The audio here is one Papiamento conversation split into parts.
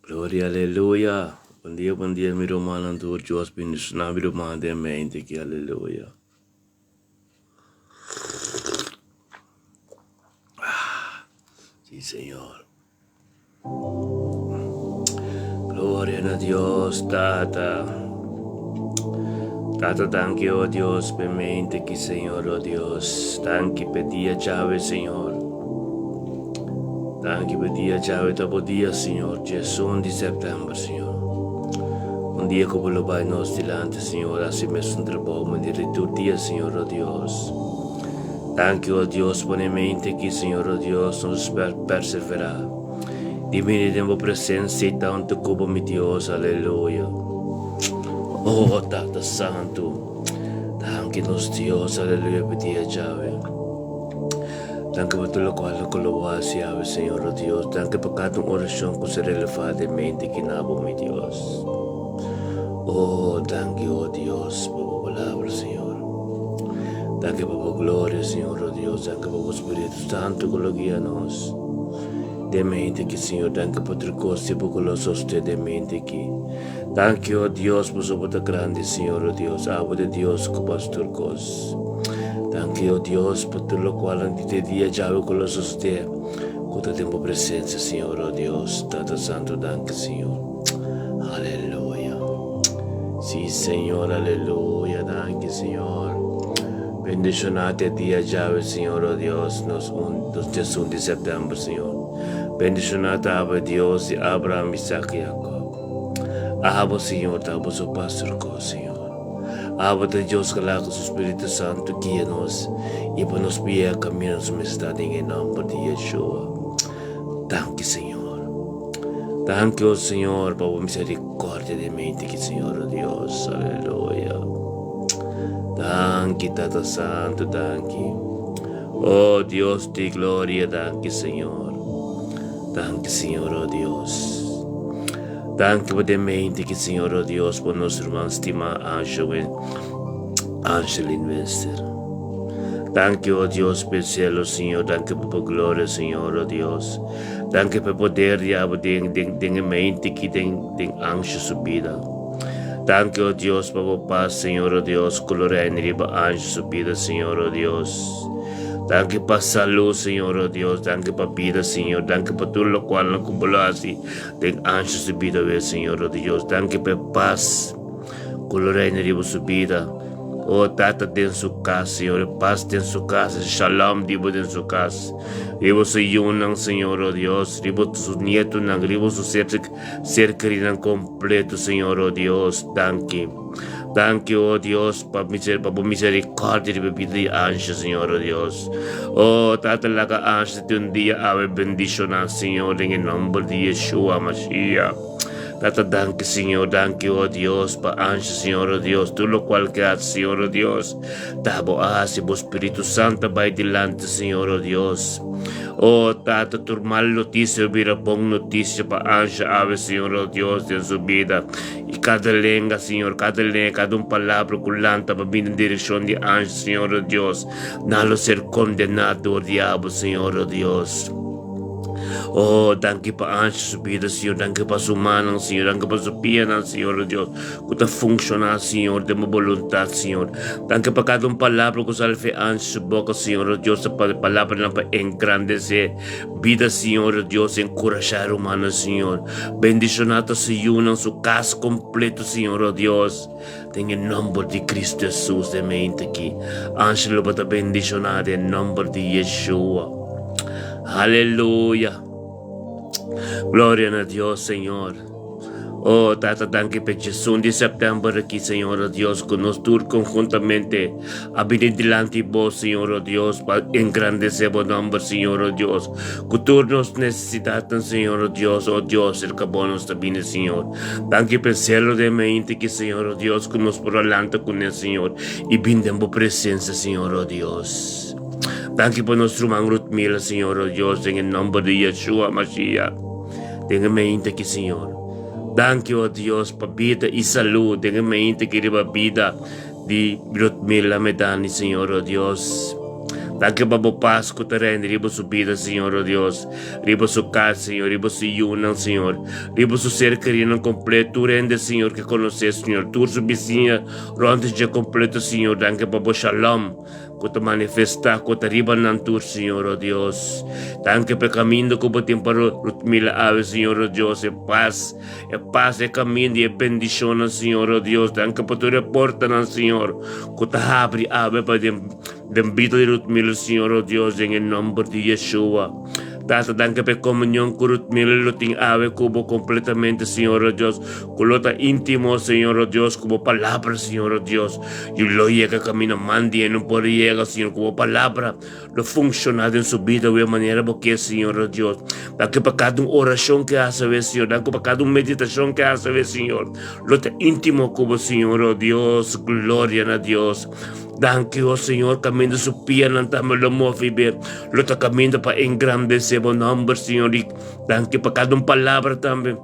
Gloria aleluya. Bon dia bon dia mi rumannan tur Dios bendiciona mi ruman den mente aki aleluya. Si Señor. Gloria na Dios Tata. Tata danki oh Dios pe mente aki Señor oh Dios. Danki pe dia djawe Señor. Danki pa dia djawe ta bo dia, Señor, diesun di sèptèmber, Señor. Un dia ku bo lo bai nos dilanti, Señor, hasi mesun trabou manera di tur dia, Señor, o Dios. Danki, o Dios, pone mente aki, Señor, o Dios, nos per perseverá di bini den bo presensia i tantu ku bo, mi Dios, aleluya. O Tata Santu, danki nos Dios, aleluya, pa dia djawe. Danki pa tur lokual ku lo bo hasi awe, Señor o Dios. Danki pa kada un orashon ku ser elevá den mente ki na bo, mi Dios. O, danki, o Dios, pa bo palabra, Señor. Danki pa bo gloria, Señor o Dios. Danki pa bo Spiritu Santu ku lo guia nos den mente ki, Señor. Danki pa tur kos di bo ku lo sostené den mente ki. Danki, o Dios, pasobra bo ta grandi, Señor o Dios. Abo ta Dios ku bo hasi tur kos. Danki, o Dios, pa tur lokualnan di te dia djawe ku lo sosodé ku ta den bo presensia, Señor, o Dios. Tata Santu, danki, Señor. Aleluya. Sí, Señor, aleluya. Danki, Señor. Bendishoná te dia djawe, Señor, o Dios, nos un, nos diesun di sèptèmber, Señor. Bendishoná ta abo Dios di Abraham, Isaac i Jacob. Abo, Señor, ta abo su pastor ko, Señor. Abo ta Dios ku laga su Spiritu Santu guia nos i pa nos pia kamina nos mester den e nòmber di Yeshua. Danki, Señor. Danki, o Señor, pa bo miserikòrdia den mente ki, Señor, o Dios. Aleluya. Danki, Tata Santu, danki. O Dios di gloria, danki, Señor. Danki, Señor, o Dios. Danki pa den mente ki Señor o Dios pa nos ruman stima Angelin Angelin Wester. Danki o Dios pa e cielo Señor, danki pa bo gloria Señor o Dios. Danki pa e poder di abo den den den e mente ki den den Ange su bida. Danki o Dios pa bo paz Señor o Dios ku lo reina riba Ange su bida Señor o Dios. Danki pa salud Señor o Dios, danki pa bida Señor, danki pa tur lokualnan ku bo lo hasi Den ancho su bida wes, Señor, o Dios, danki pa e pas ku lo reina riba su bida. O Tata, den su kas, Señor, e pas den su kas, e shalom di bo den su kas. Riba su yunan, Señor, o Dios, riba su nietunan, riba su ser, ser kerinan kompleto, Señor, o Dios, danki. Danki, o Dios, pa miser, pa bo misericordia riba bida di Ansha, Señor, o Dios. O Tata, laga Ansha te un dia awe bendiciona, Señor, den e nomber di Yeshua Mashiach. Tata, danki, Señor, danki, o Dios, pa Ansha, Señor, o Dios, tur locual ke haci, Señor, o Dios, ta bo a haci, bo Spiritu Santo a bai dilanti, Señor, o Dios. O Tata, tur mal noticia bira bon noticia pa Ansha awe, Señor, o Dios, den su bida. I kada lenga, Señor, kada lenga, kada un palabra ku lanta pa bini den direkshon di ange, Señor, o Dios, nan lo ser kondená dor di abo, Señor, o Dios. Oh, danki pa ange su bida, Señor, danki pa su mannan, Señor, danki pa su pianan, Señor, o Dios, ku ta funshoná, Señor, den bo boluntat, Señor. Danki pa kada un palabra ku sali fe ange su boka, Señor, o Dios, ta palabranan pa engrandesé Bida Señor Dios enkurashá e rumannan Señor. Bendishoná ta su yunan, su kas kompleto Señor o Dios. Den e nòmber di Kristu Hesus den mente aki. Angel lo bo ta bendishoná den nòmber di Yeshua. Aleluya. Gloria na Dios Señor. Oh, Tata, danki p'e djesun di sèptèmber aki, Señor, o Dios, ku nos tur konhuntamente a bini dilanti Bo, Señor, o Dios, pa engrandesé Bo nòmber, Señor, o Dios, ku tur nos nesesidatnan, Señor, o Dios, o Dios, serka Bo nos ta bini, Señor. Danki p'e selo den mente aki, Señor, o Dios, ku nos por a lanta kuné, Señor, i bini den Bo presensia, Señor, o Dios. Danki pa nos ruman Rutmila, Señor, o Dios, den e nòmber di Yeshua Mashiach. Den e mente aki, Señor. Danki, o Dios, pa bida i salú den e mente aki riba bida di Rutmila Medani, Señor, o Dios. Danki pa bo pas ku ta reina riba su bida, Señor, o Dios, riba su kas, Señor, riba su yunan, Señor, riba su ser kerinan kompleto, tur hende, Señor, ke konosé, Señor, tur su bisiña rònt dje kompleto, Señor. Danki pa bo shalom ku ta manifestá, ku ta riba nan tur, Señor, o Dios. Danki pa e kaminda ku bo tin pa Rutmila awe, Señor, o Dios, e pas, e pas, e kaminda i e bendishonnan, Señor, o Dios. Danki pa tur e portanan, Señor, ku ta habri awe pa den. Den bida di Rutmilo, Señor, oh Dios, den e nomber di Yeshua. Tata, danki pa e komunion ku Rutmilo lo tin awe ku bo kompletamente, Señor, oh Dios, ku lo ta íntimo, Señor, oh Dios, ku bo palabra, Señor, oh Dios, i lo yega kaminda man di e no por yega, Señor, ku bo palabra lo funshoná den su bida wea manera bo ke, Señor, oh Dios. Danki pa kada un orashon ke hasi awe, Señor. Danki pa kada un meditashon ke hasi awe, Señor. Lo ta íntimo ku bo, Señor, oh Dios. Gloria na Dios. Danki, o Señor, kaminda su pianan tambe lo move be. Lo ta kaminda pa engrandesé bo nòmber, Señor. I danki pa kada un palabra tambe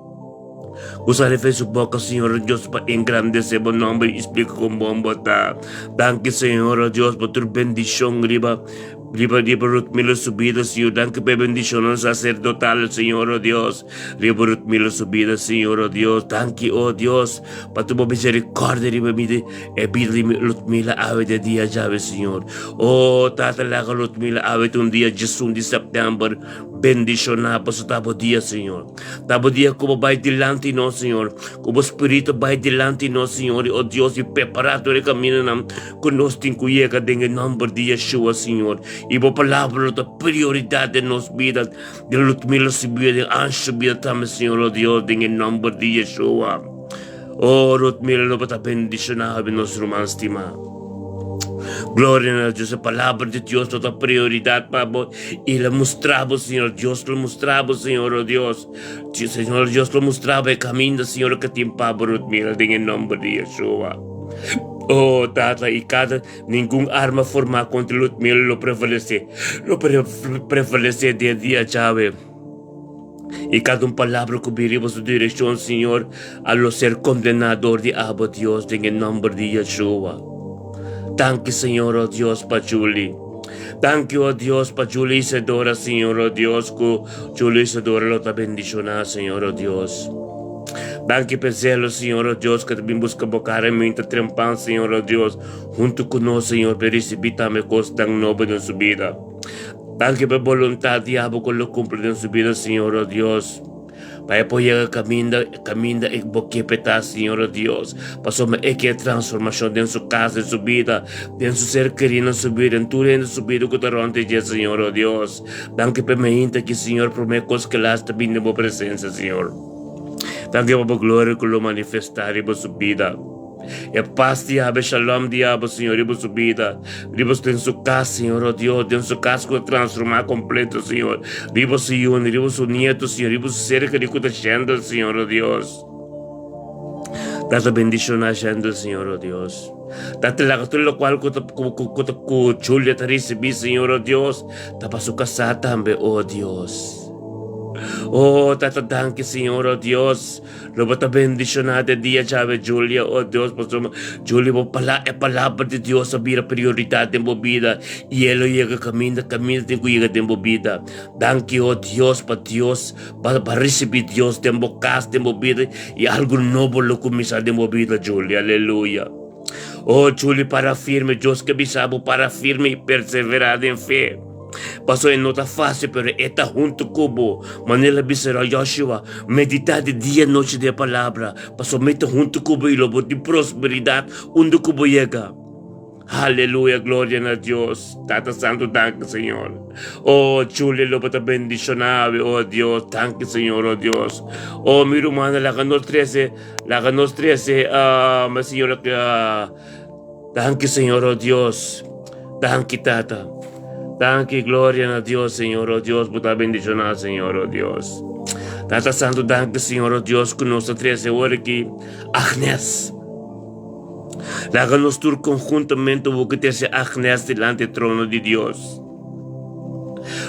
ku sali for su boka, Señor Dios, pa engrandesé bo nòmber i splika kon bon bo ta. Danki, Señor, o Dios, pa tur bendishon riba riba riba Rutmilo su bida, Señor. Danki pa e bendishonnan saserdotal, Señor, o Dios. Riba Rutmilo su bida, Señor, o Dios. Danki, o Dios, pa tur bo miserikòrdia riba mi. E bida di mi Lutmila awe de dia djawe, Señor. Oh, Tata, laga Lutmila awe ta un dia djesun di sèptèmber bendishoná, pasobra ta bo dia, Señor. Ta bo dia ku bo bai dilanti nos, Señor. Ku bo Spiritu bai dilanti nos, Señor, i, oh Dios, i prepará tur e kamindanan ku nos tin ku yega den e nòmber di Yeshua, Señor. I bo palabra lo ta prioridat den nos bida, den Lutmila su bida, den Ange su bida tambe, Señor, oh Dios, den e nòmber di Yeshua. Oh, Ruth, mira lo bo ta bendishoná hopi nos ruman stimá. Gloria na Dios, e palabra di Dios lo ta prioridat pa bo i lo mustra bo, Señor. Dios lo mustra bo, Señor, oh Dios. Señor Dios lo mustra bo e kaminda, Señor, ke tin pa bo, Ruth, mira, den e nomber di Yeshua. Oh, Tata, i kada ningun arma formá kontra Ruth, mira, lo prevalesé, lo prevalesé den dia djawe. I kada un palabra ku bin riba su direkshon, Señor, a lo ser kondená dor di abo, Dios, den e nòmber di Yeshua. Danki, Señor, o Dios, pa Julie. Danki, o Dios, pa Julie Isadora, Señor, o Dios, ku Julie Isadora lo ta bendishoná, Señor, o Dios. Danki pa e zelo, Señor, o Dios, ku ta bin buska bo kara minta trempan, Señor, o Dios, huntu ku nos, Señor, pa e risibí tambe kosnan nobo den su bida. Danki pa e boluntat di abo ku lo kumpli den su bida, Señor, o Dios. Pa e por yega kaminda, kaminda e bo ke p'e ta, Señor, o Dios. Pasobra e ke transformashon den su kas, den su bida, den su ser kerí na su bida, den tur hende su bida ku ta rònt di dje, Señor, o Dios. Danki pa e mainta aki, Señor, promé kos ke las ta bini den bo presensia, Señor. Danki pa bo gloria ku lo manifestá riba su bida. E pas di Yahweh, shalom di Yahweh, Señor, riba su bida, riba den su kas, Señor, oh Dios, den su kas ku ta transformá kompleto, Señor, riba su yunan, riba su nieto, Señor, riba su ser kerí ku ta Shendel, Señor, oh Dios. Tata bendishoná Shendel, Señor, oh Dios. Tata laga tur lokual ku ta ku ku ta ku Julia ta risibí, Señor, oh Dios, ta pa su kasá tambe, oh Dios. Oh, Tata danki, Señor, oh Dios. Lo bo ta bendishoná den dia djawe, Julia. Oh Dios, pasobra Julia, bo pala e palabra di Dios a bira prioridat den bo bida i e lo yega kaminda kaminda tin ku yega den bo bida. Danki, oh Dios, pa Dios, pa pa risibí Dios den bo kas, den bo bida i algu nobo lo kuminsá den bo bida, Julia. Aleluya. Oh, Julia, para firme. Dios ke bisa bo para firme i perseverá den fe. Pasobra e no ta fásil, pero e ta huntu ku bo. Manera el a bisa Joshua, Meditá di dia i nochi den e palabra, pasobra mi ta huntu ku bo i lo bo tin prosperidat unda ku bo yega. Aleluya, gloria na Dios. Tata Santu, danki, Señor. Oh, Julia, lo bo ta bendishoná awe, oh Dios. Danki, Señor, oh Dios. Oh, mi rumannan, laga nos trese, laga nos trese, ah, mi Señor, ah, Danki Señor oh Dios. Danki Tata. Danki gloria na Dios Señor oh Dios bo ta bendiciona Señor oh Dios. Tata Santo danki Señor oh Dios ku nos ta trece ora aki Agnes. Laga nos tur conjuntamente bo ke trece Agnes dilanti e trono di Dios.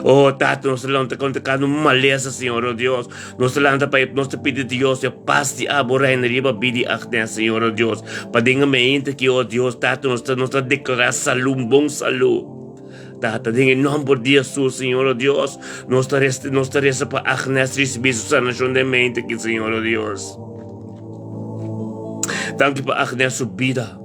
Oh Tata, nos ta lanta kontra kada un malesa, Señor, oh Dios. Nos ta lanta pa nos ta pidi Dios e pas di abo reina riba bida di Agnes, Señor, oh Dios. Pa den e mente aki, oh Dios, Tata, nos ta nos ta deklará salú, un bon salú. Tata, den e nòmber di Hesus, Señor, o Dios, nos ta resa, nos ta resa pa Agnes risibí su sanashon den mente aki, Señor, o Dios. Danki pa Agnes su bida.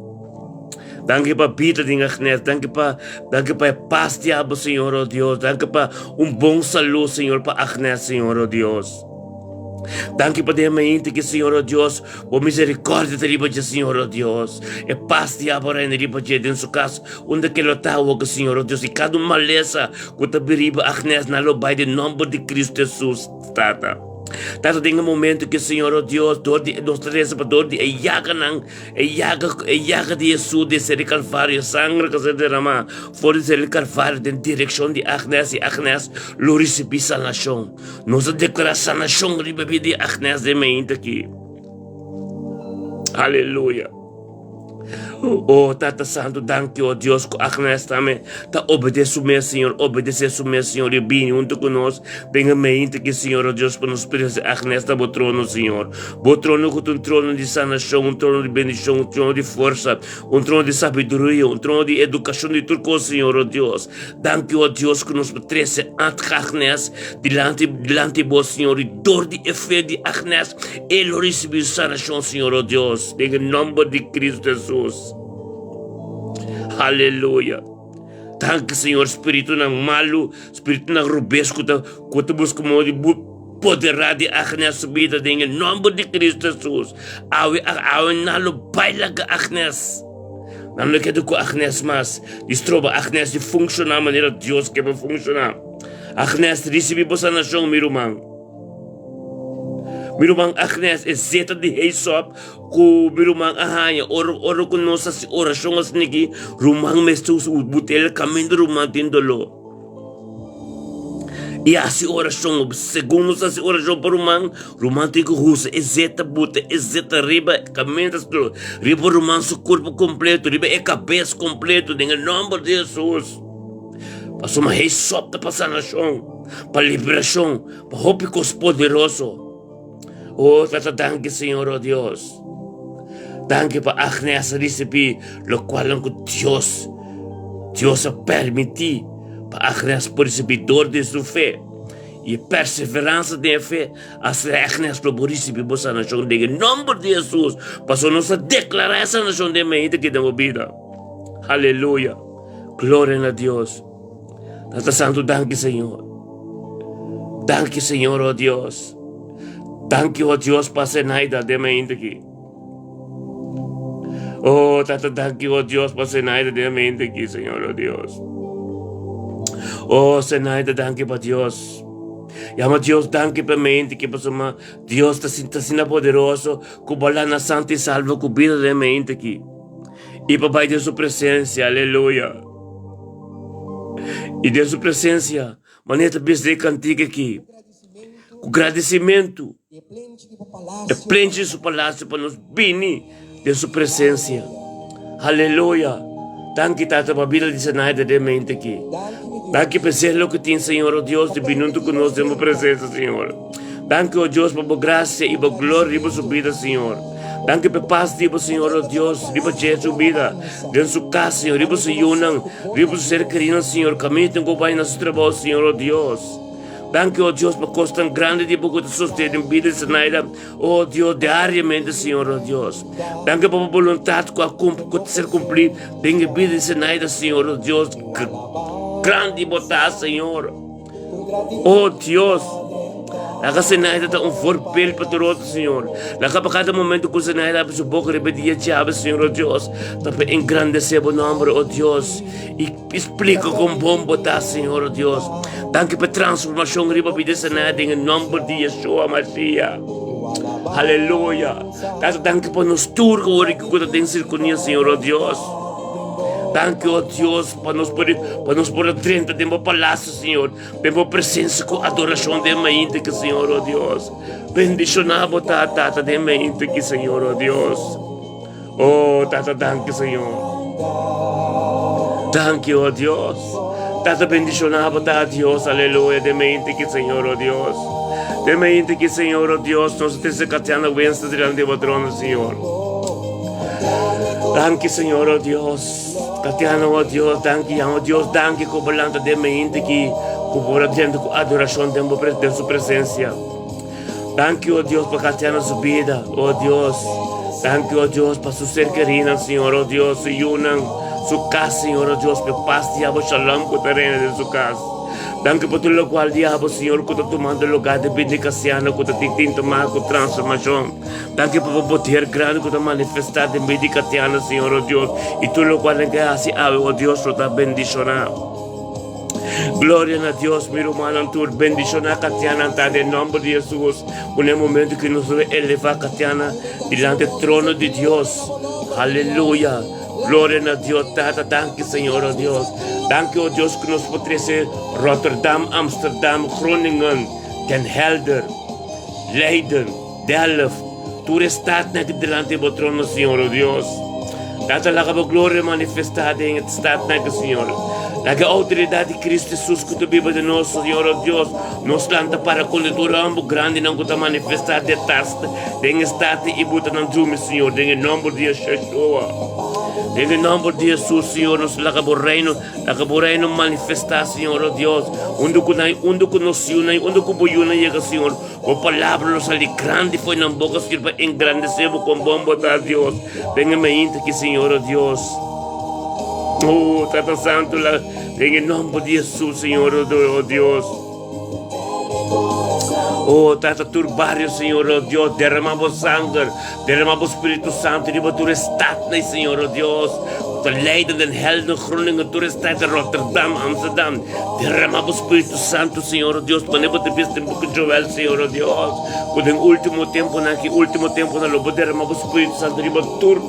Danki pa bida di Agnes. Danki pa, danki pa e pas di abo, Señor, o Dios. Danki pa un bon salú, Señor, pa Agnes, Señor, o Dios. Danki pa den mente ki, Señor, o Dios, bo misericordia ta riba dje, Señor, o Dios. E pas di abo reina riba dje den su kas, unda ke lo ta awo, Señor, o Dios. I kada un malesa ku ta bin riba Agnes, nan lo bai den nomber di Cristo Jesus, Tata. Tata, den e momento ki, Señor, o Dios, dor di, nos ta resa pa dor di e yaganan, E yaga, e yaga di Hesus den ser di Kalvario, e sangre ku a ser deramá for di ser di Kalvario den direkshon di Agnes, i Agnes lo risibí sanashon. Nos a deklará sanashon riba bida di Agnes den mainta aki. Aleluya. Oh, Tata Santu, danki, oh Dios, ku Agnes tambe ta obedé su mes, Señor, obedesé su mes, Señor, i bini huntu ku nos den e mainta aki, Señor, oh Dios, pa nos prese Agnes na bo trono, Señor. Bo trono ku ta un trono di sanashon, un trono di bendishon, un trono di forsa, un trono di sabiduria, un trono di edukashon di tur kos, Señor, o Dios. Danki, o Dios, ku nos por trese Agnes dilanti, dilanti bo, Señor, i dor di e fe di Agnes, e lo risibí sanashon, Señor, o Dios, den e nòmber di Kristu Hesus. Aleluya. Danki, Señor, spiritunan malu, spiritunan rubes ku ta, ku ta buska moda di Poderá di Agnes su bida den e nomber di Cristo Jesus. Awe, awe nan lo bai laga Agnes. Nan lo keda ku Agnes mas. Di stroba Agnes di funshoná manera Dios ke pa funshoná. Agnes, risibí bo sanashon, mi ruman. Mi ruman Agnes, e zeta di heisop ku mi ruman a haña ora, ora ku nos hasi orashon asin'aki, ruman mester usa butel kaminda ruman tin doló. I hasi orashon. Segun nos hasi orashon pa ruman, ruman tin ku husa e zeta, buta e zeta riba kaminda riba ruman su kurpo kompleto, riba e kabes kompleto, den e nòmber di Hesus. Pasobra e sòp ta pa sanashon, pa liberashon, pa hopi kos poderoso. O Tata, danki Señor, o Dios. Danki pa Agnes a risibí lokualnan ku Dios, Dios a permití pa Agnes por risibí dor di su fe i e perseveransa den e fe. Asina Agnes lo por risibí bo sanashon den e nòmber di Hesus, pasobra nos a deklará e sanashon den mainta aki den bo bida. Aleluya! Gloria na Dios! Tata Santu, danki Señor. Danki Señor, oh Dios. Danki, oh Dios, pa Zenaida den mente aki. Oh, Tata, danki, oh Dios, pa Zenaida den mente aki, Señor, oh Dios. Oh, Zenaida, danki pa Dios. Yama Dios danki pa mente ki pasobra Dios ta ta asina poderoso ku bo lana santo i salvo ku bida den mente aki. I pa bai den su presensia, aleluya. I den su presensia, manera ta bisa den e kantika aki, ku gradisimentu, e plenchi di su palasio pa nos bini den su presensia. Aleluya! Danki, Tata, pa bida di Zenaida den mente aki. Danki pa e zelo ku tin, Señor, o Dios, di bini huntu ku nos den bo presensia, Señor. Danki, o Dios, pa bo grasia i bo gloria riba su bida, Señor. Danki pa e pas di bo, Señor, o Dios, riba dje su bida, den su kas, Señor, riba su yunan, riba su ser kerinan, Señor. Kaminda tin ku bai na su trabou, Señor, o Dios. Danki, o Dios, pa kos tan grandi di bo ku ta sostene den bida di Zenaida, o Dios, diariamente, Señor, o Dios. Danki pa bo boluntat ku a kumpli, ku ta ser kumplí den e bida di Zenaida, Señor, o Dios. Grandi bo ta, Señor. O Dios, laga Zenaida ta un voorbeeld pa tur otro, Señor. Laga pa kada momento ku Zenaida abri su boka riba dia djabe, Señor, o Dios, ta pa engrandesé bo nomber, o Dios, i splika kon bon bo ta, Señor, o Dios. Danki pa e transformashon riba bida di Zenaida den e nomber di Yeshua Mashiach. Aleluya. Tata, danki pa nos tur ku awor ku ta den sirkunia, Señor, o Dios. Danki, o Dios. Pa nos por, pa nos por a drenta den bo palacio, Señor, den bo presencia cu adoracion den mainta ki, Señor, oh Dios. Bendiciona bo ta, Tata, den mainta ki, Señor, oh Dios. Oh, Tata, danki, Señor. Danki, oh Dios. Tata, bendiciona bo ta, Dios, aleluya, den mainta ki, Señor, oh Dios. Den mainta ki, Señor, oh Dios, nos ta trece Katiana Winston delante di bo trono, Señor. Danki, Señor, oh Dios. Katiana, oh Dios, danki ya, oh Dios, danki ku bo lanta den mente ki ku bo por a drenta ku adorashon den bo den su presensia. Danki, oh Dios, pa Katiana su bida, oh Dios. Danki, oh Dios, pa su ser kerinan, Señor, oh Dios, su yunan, su kas, Señor, oh Dios, pa e pas di abo shalom ku ta reina den su kas. Danki pa tur lokual di abo, Señor, ku ta tumando lugá den bida di Kasiana ku ta tin tin tuma ku transformashon. Danki pa bo poder grandi ku ta manifestá den bida di Katiana, Señor, oh Dios, i tur lokual nan ke hasi awe, oh Dios, lo ta bendishoná. Gloria na Dios, mi rumannan tur, bendishoná Katiana ta den nòmber di Hesus, ku na e momento ku nos lo elevá Katiana dilanti e trono di Dios. Aleluya! Gloria na Dios, Tata, danki Señor, oh Dios. Danki, oh Dios, ku nos por trese Rotterdam, Amsterdam, Groningen, Den Helder, Leiden, Delft, tur e stadnan aki dilanti bo trono, Señor, o Dios. Tata, laga bo gloria manifestá den e stadnan aki, Señor. Laga e outoridat di Cristo Jesus ku ta biba den nos, Señor, o Dios, nos lanta para kontra tur e hòmber grandinan ku ta manifestá den den e stad i buta nan drumi, Señor, den e nòmber di Yeshua. Den e nòmber di Jesus, Señor, nos laga bo reino Laga bo reino manifestá, Señor, o Dios, unda ku nan, unda ku nos yunan, unda ku bo yunan yega, Señor. Bo palabra lo sali grandi fo'i nan boka, Señor, pa engrandesé bo kon bon bo ta, Dios. Den e mainta aki, Señor, o Dios. Oh, Tata Santu, la, den e nomber di Hesus, Señor, o Dios. Oh, Tata, tur bario, Señor, o Dios, derrama bo sanger, derrama bo Spiritu Santu riba tur e stadnan, Señor, o Dios. Ta Leiden, Den Helder, Groningen, tur e stad, Rotterdam, Amsterdam. Derrama bo Spiritu Santu, Señor, o Dios, manera bo ta bisa den buki Joel, Señor, o Dios, ku den ultimo temponan aki, ultimo temponan, lo bo derrama bo Spiritu Santu riba tur,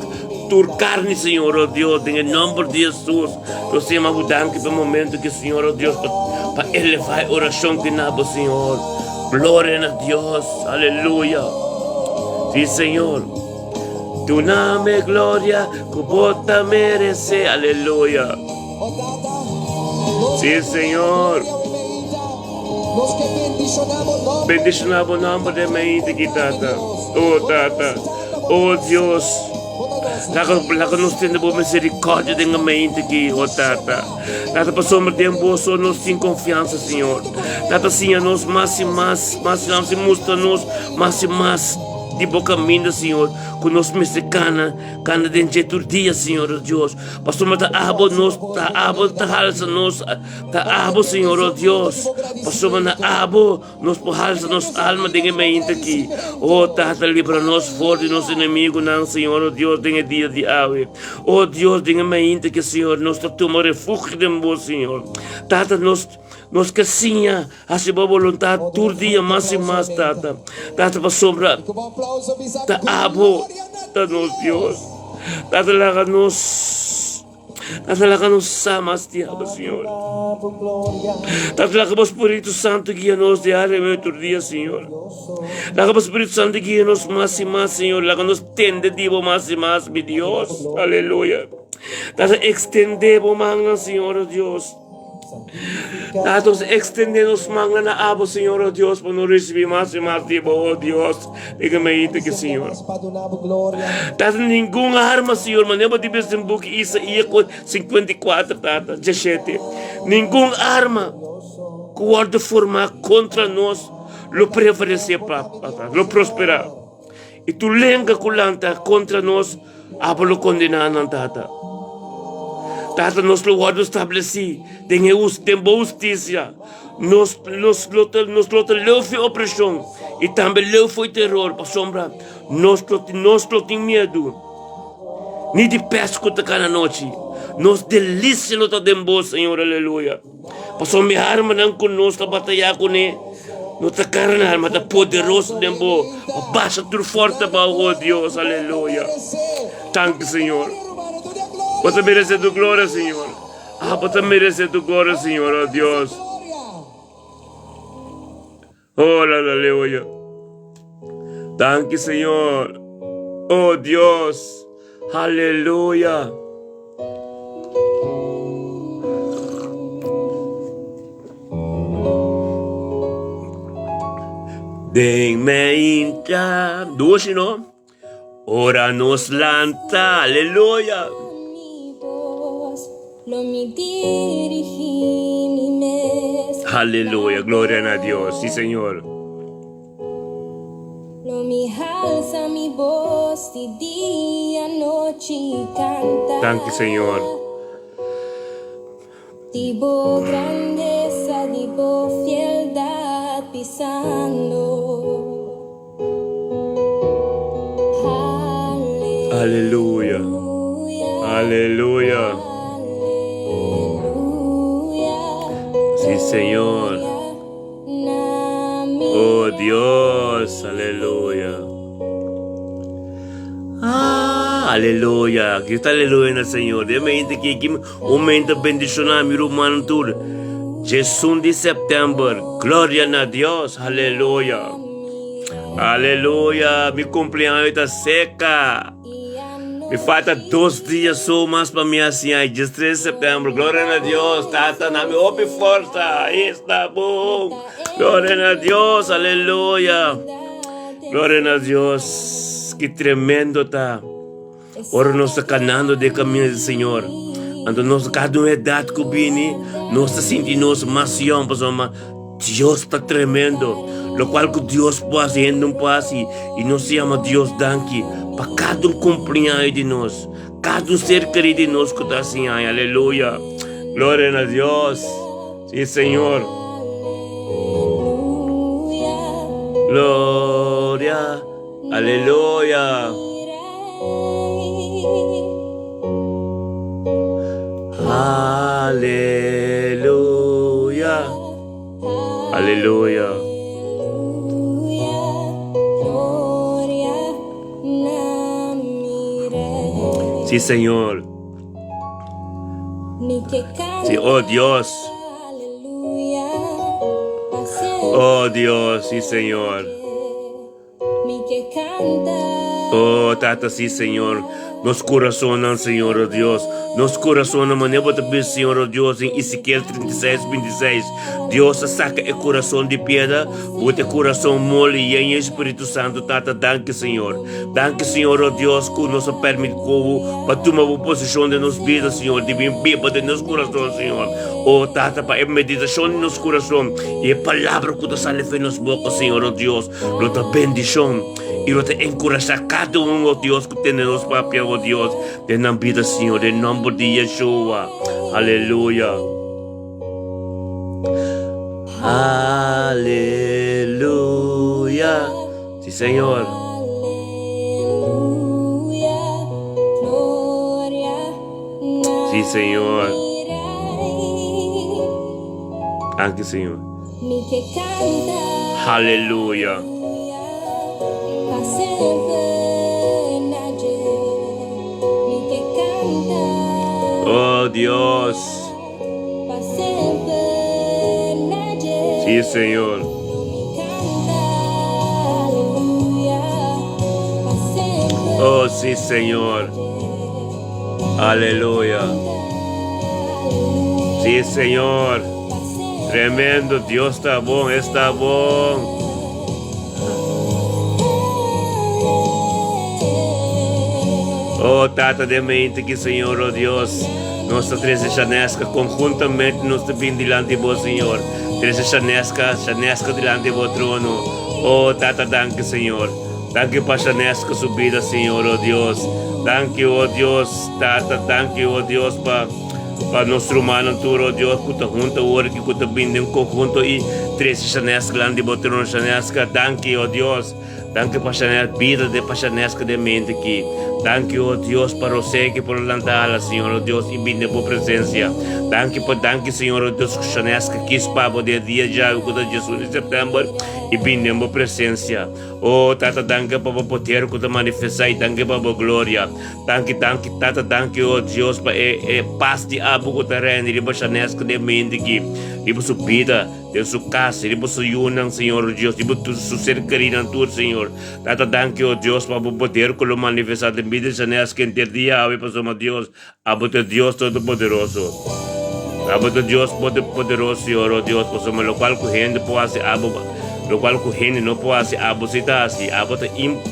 tur karni, Señor, o Dios, den e nomber di Jesus. Nos ta yama bo danki pa e momento ki, Señor, o Dios, pa, pa eleva e orashon ki na bo, Señor. Gloria na Dios, aleluya. Sí, Señor. Duname gloria ku bo ta merece, aleluya. Sí, Señor. Bendiciona bo nomber den mente ki, Tata. Oh, Tata. Oh, Dios. Laga, laga nos tende bo misericordia den mente ki, oh, Tata. Tata, pasobra den bo so nos tin confianza, Señor. Tata, siña nos mas y mas, mas y mas, y mustra nos mas y mas di bo caminda, Señor, cu nos mester cana, cana den dje tur dia, Señor, oh Dios. Pasobra ta abo nos, ta abo ta halsa nos, ta abo, Señor, oh Dios. Pasobra na abo nos por halsa nos alma den e mainta aki. Oh Tata, libra nos for di nos enemigunan, Señor, oh Dios, den e dia di awe. Oh Dios, den e mainta aki, Señor, nos ta tuma refugio den bo, Señor. Tata, nos, nos ke siña hasi bo boluntat tur dia mas i mas, Tata. Tata, pasobra ta abo ta nos Dios. Tata, laga nos, Tata, laga nos sa mas di abo, Señor. Tata, laga bo Spiritu Santu guia nos diariamente tur dia, Señor. Laga bo Spiritu Santu guia nos mas i mas, Señor. Laga nos tende di bo mas i mas, mi Dios. Aleluya. Tata, extende bo mannan, Señor, oh Dios. Tata, nos extende nos mannan na abo, Señor, oh Dios, pa nos recibi mas i mas di bo, oh Dios. Den e mainta aki, Señor. Tata, ningun arma, Señor, manera bo di bisa den buki Isaías 54, Tata, 17. Ningun arma ku wòrdu formá kontra nos lo prevalesé, Papa, lo prosperá. I tur lenga ku lanta kontra nos, abo lo kondená nan, Tata. Tata, nos lo wòrdu stablesí den e den bo hustisia. Nos, nos lo ta, nos lo ta leu fi opreshon i tambe leu fo'i teror, pasobra nos lo, nos lo tin miedu ni di pès ku ta kana nochi. Nos delisia lo ta den bo, Señor, aleluya. Pasobra mi armanan ku nos ta batayá kuné no ta karnal, ma ta poderoso den bo pa basha tur forte abou, o Dios, aleluya. Danki, Señor. Bo ta meresé tu gloria, Señor. Ah, bo ta meresé tu gloria, Señor, o Dios. Oh, aleluya. Danki, Señor. Oh, Dios. Aleluya. Den meinta, dushi no? Ora nos lanta, aleluya. Aleluya, gloria na Dios. Si, Señor. Danki, Señor. Aleluya. Aleluya. Sí, Señor. Oh Dios, aleluya. Ah, aleluya. Aquí está aleluya en el Señor. Deme gente que aquí un momento bendicionado, mi hermano tur. 11 de septiembre. Gloria a Dios. Aleluya. Aleluya. Mi cumpleaños está seca. Mi falta dos dia so mas pa mi hasi ai, dies 3 di septembro. Gloria na Dios, Tata, na mi hopi forsa. Esta bon. Gloria na Dios, aleluya. Gloria na Dios. Ki tremendo ta. Ora nos ta kanando den camino di Señor. Anto nos kada un edad ku bini, nos ta sinti nos mas yòn pasobra Dios ta tremendo. Locual cu Dios por haci, hende no por haci. Y nos ta yama Dios danki pa cada un cumpleaños di nos, cada un ser querido di nos cu ta haci aña. Aleluya. Gloria na Dios. Sí, Señor. Gloria. Aleluya. Aleluya. Aleluya. Sí, Señor. Sí, oh Dios. Oh Dios, sí, Señor. Oh, Tata, sí, Señor. Nos corazonan, Señor, oh Dios. Nos corazonan, manera bo ta bisa, Señor, oh Dios, en Ezequiel 36, 26. Dios a saca e corazón di piedra, bota e corazón moli yen e Espíritu Santo, Tata. Danki, Señor. Danki, Señor, oh Dios, cu nos a permiti cu pa tuma bo posicion den nos bida, Señor, di bin biba den nos corazón, Señor. Oh, Tata, pa e meditacion di nos corazón y e palabra cu ta sali for nos boca, Señor, oh Dios, Lo ta bendishon i lo ta enkurashá kada un, o Dios, ku tene nos papia, o Dios, den nan bida, Señor, den nòmber di Yeshua. Aleluya. Aleluya. Sí, Señor. Sí, Señor. Danki, Señor. Haleluya. Oh Dios. Sí, Señor. Oh, sí, Señor. Aleluya. Sí, Señor. Tremendo, Dios ta bon, esta bon. Oh, Tata den mente ki Señor, oh Dios, nos ta trece Shaneska conjuntamente nos ta bin dilanti bo, Señor. Trece Shaneska, Shaneska dilanti bo trono. Oh, Tata, danki, Señor. Danki pa Shaneska su bida, Señor, oh Dios. Danki, oh Dios, Tata, danki, oh Dios, pa Pa nos rumannan tur, oh Dios, ku ta hunta awor aki, ku ta bini den konhunto i trese Shaneska lan di bo trono. Shaneska, danki, oh Dios. Danki pa Shaneska, bida de pa Shaneska den mente aki. Danki, oh Dios, pa Rosé ki por lanta ala, Señor, oh Dios, i bini den bo presensia. Danki pa danki, Señor, oh Dios, ku Shaneska kis pa bo den e dia djawe ku ta diesun di sèptèmber i bini den bo presensia. Oh, Tata, danki pa bo poder ku ta manifestá i danki pa bo gloria. Danki, danki, Tata, danki, oh Dios, pa e, e pas di abo ku ta reina riba Shaneska den mente aki, riba su bida, den su kas, riba su yunan, Señor, oh Dios, riba tur su ser kerinan tur, Señor. Tata, danki, oh Dios, pa bo poder ku lo manifestá den bida di Shaneska henter dia awe, pasobra, Dios, abo ta Dios Todopoderoso. Abo ta Dios Poderoso, Señor, oh Dios, pasobra lokual ku hende por hasi abo. Lokual ku hende no por hasi, abo si ta hasi. Abo ta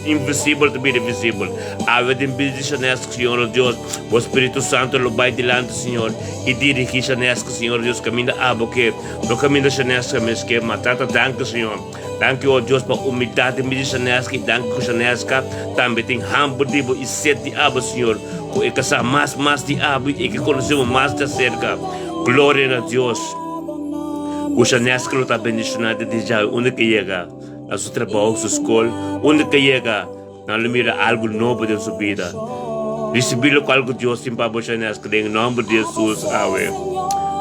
invisibel ta bira visibel. Awe den bida di Shaneska, Señor o Dios, bo Spiritu Santo lo bai dilanti, Señor, i dirigí Shaneska, Señor Dios, kaminda abo ke. No kaminda Shaneska mes ke, ma Tata, danki, Señor. Danki, o Dios, pa humildat den bida di Shaneska, i danki ku Shaneska tambe tin hamber di bo i set di abo, Señor, ku e ka sa mas mas di abo i e ke konosé bo mas di aserka. Gloria na Dios. Ku Shaneska lo ta bendishoná desde djawe unda ke yega, na su trabou, su skol, unda ke yega. Nan lo mira algu nobo den su bida. Risibí lokual ku Dios tin pa bo, Shaneska, den e nòmber di Hesus. Awe.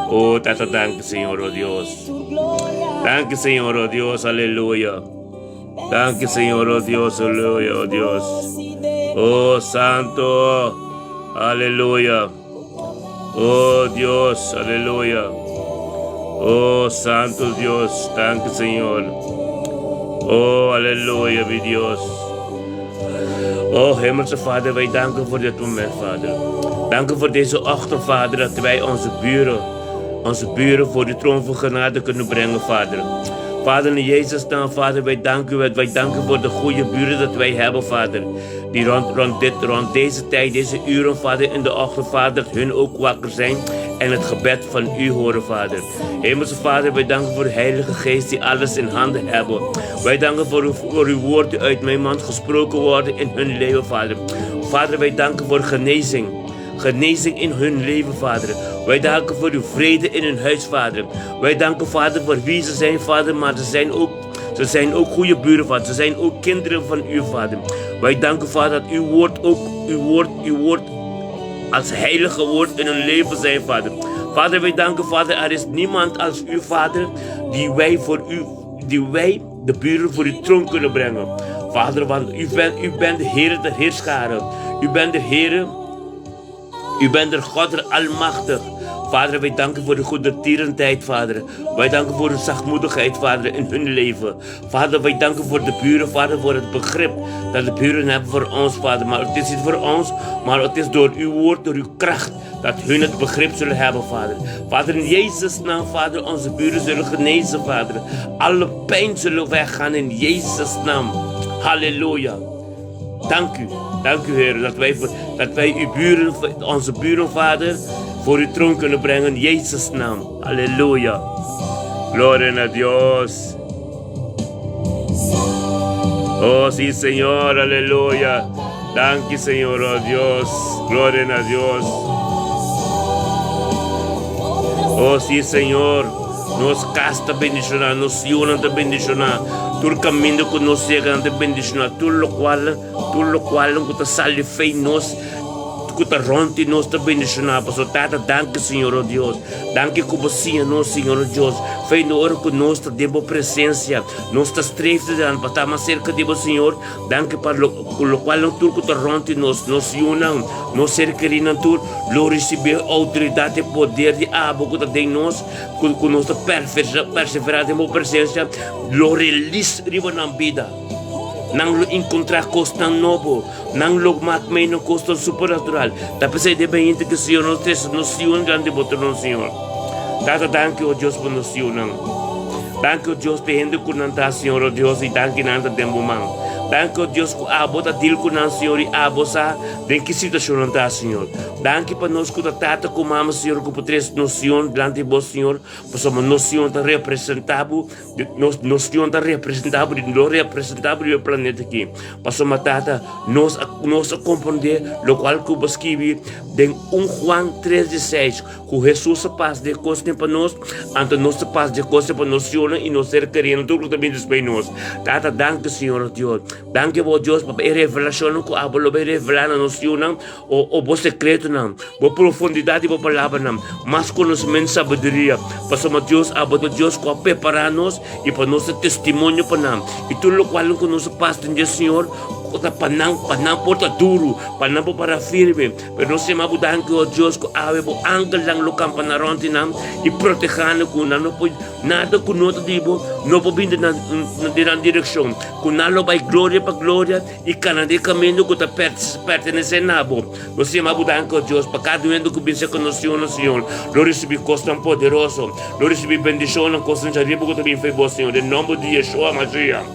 O Tata, danki, Señor, o Dios. Danki, Señor, o Dios. Aleluya. Danki, Señor, o Dios, aleluya, o Dios. O Santo. Aleluya. O Dios, aleluya. O Santo Dios, danki, Señor. O aleluya, mi Dios. O Hemelse Vader, wij danken voor dit moment, Vader. Dank u voor deze ochtend, Vader, dat wij onze buren, onze buren voor de troon van genade kunnen brengen, Vader. Vader, in Jezus naam, Vader, wij danken u. Wij danken voor de goede buren dat wij hebben, Vader. Die rond, rond, dit, rond deze tijd, deze uren, Vader, in de ochtend, Vader, dat hun ook wakker zijn en het gebed van u horen, Vader. Hemelse Vader, wij danken voor de Heilige Geest die alles in handen hebben. Wij danken voor uw, voor uw woord die uit mijn mond gesproken worden in hun leven, Vader. Vader, wij danken voor genezing. Genezing in hun leven, Vader. Wij danken voor uw vrede in hun huis, Vader. Wij danken, Vader, voor wie ze zijn, Vader, maar ze zijn ook, ze zijn ook goede buren, Vader. Ze zijn ook kinderen van u, Vader. Wij danken, Vader, dat uw woord ook, uw woord, uw woord als heilige woord in hun leven zijn, Vader. Vader, wij danken, Vader, er is niemand als u, Vader, die wij voor u, die wij, de buren, voor uw troon kunnen brengen. Vader, want u bent, u bent de Heer der Heerscharen. U bent de Heer u bent de God der Almachtig. Vader, wij danken voor de goede tierentijd, Vader. Wij danken voor de zachtmoedigheid, Vader, in hun leven. Vader, wij danken voor de buren, Vader, voor het begrip dat de buren hebben voor ons, Vader. Maar het is niet voor ons, maar het is door uw woord, door uw kracht, dat hun het begrip zullen hebben, Vader. Vader, in Jezus' naam, Vader, onze buren zullen genezen, Vader. Alle pijn zullen weggaan in Jezus' naam. Halleluja. Dank u. Dank u, Heer, dat wij, dat wij uw buren, onze buren, Vader, voor uw troon kunnen brengen in Jezus' naam. Halleluja. Gloria a Dios. Oh, sí, Señor, aleluya. Dank u, Señor, oh Dios. Gloria a Dios. Oh, sí, Señor. Nos kas ta bendishoná, nos yunan ta bendishoná. Tur kaminda ku nos yega nan ta bendishoná. Tur lokual, tur lokual ku ta sali fei nos, ku ta rònt di nos ta bendishoná. Pasobra Tata, danki Señor, oh Dios. Danki ku bo siña nos, Señor, oh Dios. Fei no ora ku nos ta den bo presensia, nos ta streef te dan pa ta mas serka di bo, Señor. Danki pa lo, ku lokual nan tur ku ta rònt di nos, nos yunan, nos ser kerinan tur, lo risibí outoridat i poder di abo ku ta den nos, ku, ku nos ta perseverá den bo presensia, lo relis riba nan bida. Nan lo enkontrá kosnan nobo, nan lo mak mei na kosnan supernatural. Ta p'esei den beinti ku Señor nos trese nos yunan dilanti bo trono, Señor. Tata, danki, o Dios, pa nos yunan. Danki, o Dios, pa e hende ku nan ta, Señor, o Dios, i danki nan ta den bo man. Danki, o Dios, ku abo ta dil ku nan, Señor, i abo sa den ki situashon nan ta, Señor. Danki pa nos ku ta tata ku mama, Señor, ku por trese nos yunan dilanti bo, Señor, pasobra nos yunan ta representá bo. Nos, nos Dios ta representá bo, lo representá bo riba e planeta aki. Pasobra, Tata, nos a, nos a komprondé lokual ku bo skibi den 1 Juan 3:16, ku Hesus a pas de kosnan pa nos, anto nos ta pas de kosnan pa nos yunan i nos ser kerinan tur ku ta bini despues di nos. Tata, danki Señor Dios. Danki bo Dios pa e revelashonnan ku abo lo bai revelá na nos yunan. O, o bo sekretonan, bo profundidat di bo palabranan, mas konosementu i sabiduria. Pasobra Dios, abo ta Dios ku a prepará nos i pa nos ta testimonio pa nan. I tur lokual ku nos a pasa den dje, Señor, ku ta pa nan, pa nan por ta duru, pa nan por para firme. Pero nos yama bo danki, o Dios, ku awe bo angelnan lo kampa na rònt di nan i protehá nan ku nan no por, nada ku no ta di bo no por bini den nan direkshon. Ku nan lo bai gloria pa gloria i kana den e kaminda ku ta pertenesé na bo. Nos yama bo danki, o Dios, pa kada un hende ku bin serka nos, Señor, nos Señor, lo risibí kosnan poderoso, lo risibí bendishonnan, kosnan djariba ku ta bin for bo, Señor, den nòmber di Yeshua Mashiach.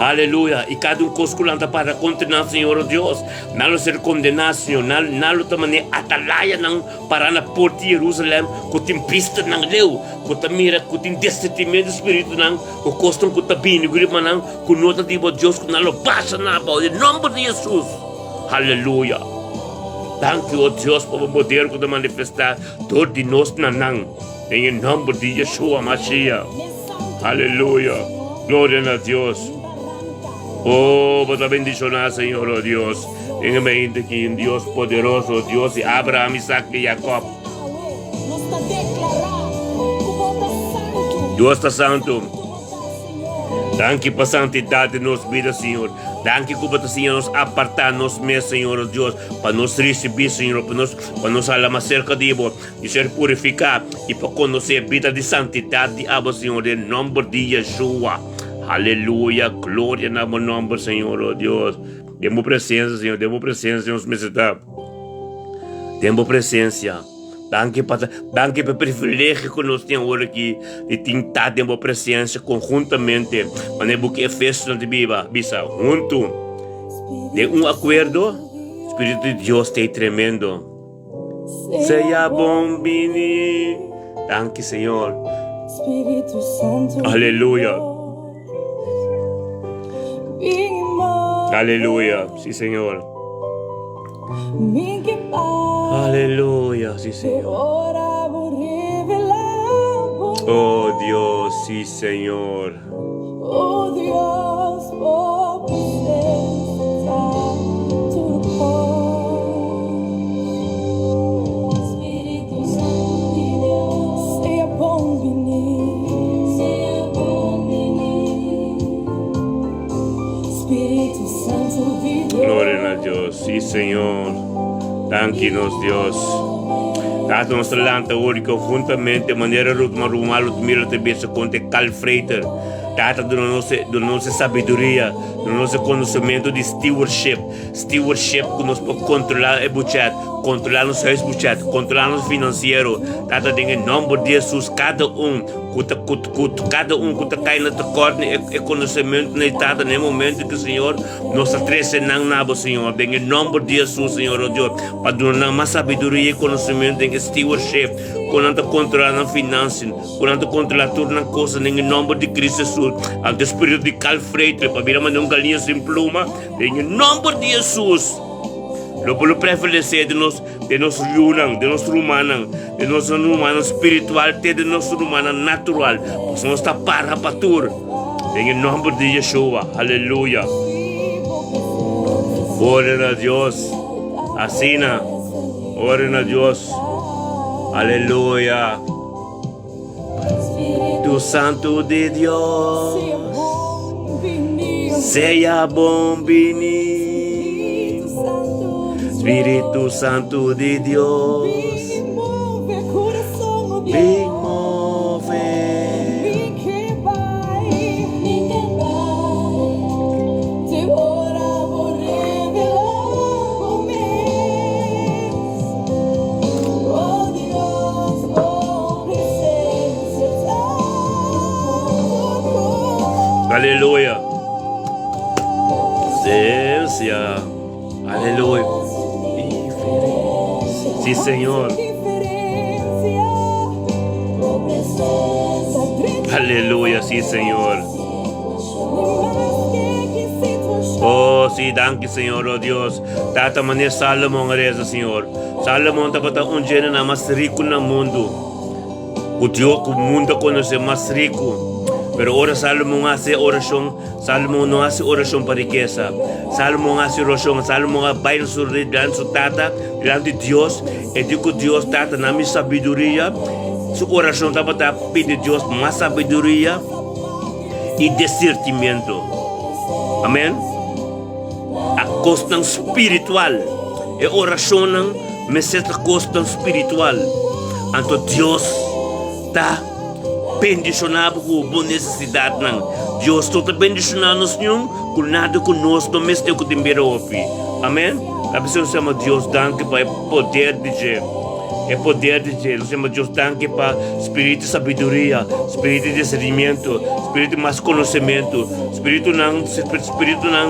Aleluya! I kada un kos ku lanta para kontra nan, Señor, o Dios, nan lo ser kondená, Señor. Nan, nan lo ta manera atalayanan pará na porta di Jerusalèm, ku tin bistanan leu, ku ta mira, ku tin desertimentu di spiritunan, ku kosnan ku ta bini riba nan, ku no ta di bo Dios, ku nan lo basha nan abou den nòmber di Hesus. Aleluya! Danki, o Dios, pa bo poder ku ta manifestá dor di nos na nan, den e nòmber di Yeshua Mashiach. Aleluya! Gloria na Dios! Oh, bo ta bendishoná, Señor, oh Dios, den e mente aki, un Dios poderoso, Dios di Abraham, Isaac i Jacob. Dios ta santu. Danki pa santidat den nos bida, Señor. Danki ku bo ta siña nos apartá nos mes, Señor, oh Dios, pa nos risibí, Señor, pa nos, pa nos hala mas serka di bo. Di ser purifiká i pa konosé bida di santidat di abo, Señor, den nòmber di Yeshua. Aleluya, gloria na bo nòmber, Señor, oh Dios. Den bo presensia, Señor, den bo presensia nos mester ta. Den bo presensia. Danki pa, danki pa e privilegio ku nos tin awor aki di tin ta den bo presensia konhuntamente. Manera buki Efesonan ta biba, bisa, huntu den un akuerdo, Spiritu di Dios ta ei tremendo. Sea bon bini. Danki Señor. Aleluya. Aleluya. Sí Señor. Aleluya. Sí Señor. Oh Dios, sí Señor. Oh Dios, bo presencia ta tur cos. Spiritu Santu di Dios, sea bon bini, sea bon bini. Spiritu Santu di Dios. Gloria na Dios, sí Señor. Danki nos Dios. Tata nos ta lanta awor y conjuntamente manera Ruth Maruma Ludmila ta bisa contra e Carl Freiter. Tata duna nos e duna nos e sabiduria, duna nos e conocemento di stewardship, stewardship cu nos por controla e buchet, controla nos huisbuchet, controla nos financiero. Tata den e nomber di Jesus cada un cu ta cu cu cada un cu ta cay na tekort na e conocemento na e Tata na e momento ki Señor nos ta trece nan na bo Señor den e nomber di Jesus Señor oh Dios. Pa duna nan mas sabiduria i konosementu den e stewardship, kon nan ta kontrolá nan finansian, kon nan ta kontrolá tur nan kosnan den e nòmber di Cristo Jesus. Anto e spiritu di Carl Freitre pa bira manera un galiña sin pluma, den e nòmber di Jesus, lo por lo prevalesé den nos, den nos yunan, den nos rumannan, den nos rumannan spiritual te den nos rumannan natural, pasobra nos ta para pa tur, den e nòmber di Yeshua. Aleluya. Gloria na Dios. Asina, ora na Dios. Aleluya. Tu Santu di Dios. Sea bon bini. Spiritu Santu di Dios. Bin move. Aleluya. Presencia. Aleluya. Sí, Señor. Aleluya, sí, Señor. Oh, sí, danki, Señor, oh Dios. Tata manera Salomon a reza, Señor. Salomon tabata un djene mas riku na mundu. Ku Dios, ku mundu a konosé mas riku. Pero ora Salomon hasi orashon, Salomon no hasi orashon pa rikesa. Salomon hasi orashon, Salomon a bai na su dilanti su tata, dilanti Dios, e di ku Dios, Tata, na mi sabiduria. Su orashon tabata pidi Dios mas sabiduria i disirtimiento. Amen. Kosnan spiritual. E orashonnan mester ta kosnan spiritual. Anto Dios ta bendishoná bo ku bo nesesidatnan. Dios no ta bendishoná nos niun ku nada ku nos no mester ku tin bira hopi. Amen. Ta p'esei nos yama Dios danki pa e poder di dje. E poder di dje. Nos yama Dios danki pa spiritu di sabiduria, spiritu di disernimiento, spiritu di mas konosementu, spiritunan, spiritunan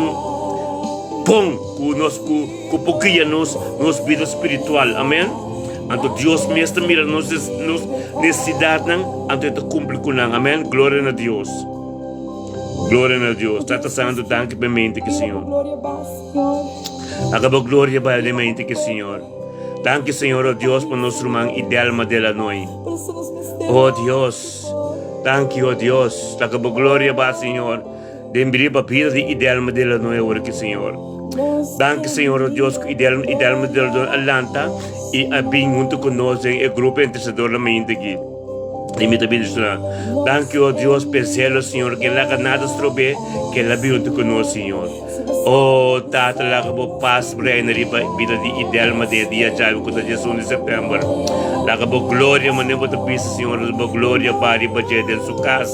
bon ku nos ku ku por guia nos nos bida spiritual. Amen. Anto Dios mes ta mira nos nos nesesidatnan, anto e ta kumpli ku nan. Amen. Gloria na Dios. Gloria na Dios. Tata Santu, danki pa e mente ki Señor. Laga bo gloria bai den mente ki Señor. Danki Señor, oh Dios, pa nos ruman Idelma Delanoy. Oh Dios, danki, oh Dios. Laga bo gloria bai, Señor, den riba bida di Idelma Delanoy awor ki Señor. Danki Señor, oh Dios, ku Idelma, Idelma Delanoy a lanta i a bin huntu ku nos den e grupo intercedor na mente aki. I mi ta bendiciona. Danki, oh Dios, p'e zelo, Señor, ke laga nada strob'é, ke el a bin huntu ku nos, Señor. Oh, Tata, laga bo pas reina riba bida di Idelma den e dia djawe ku ta 11 di sèptèmber. Laga bo gloria, manera bo ta bisa, Señor, bo gloria ba riba dje den su kas,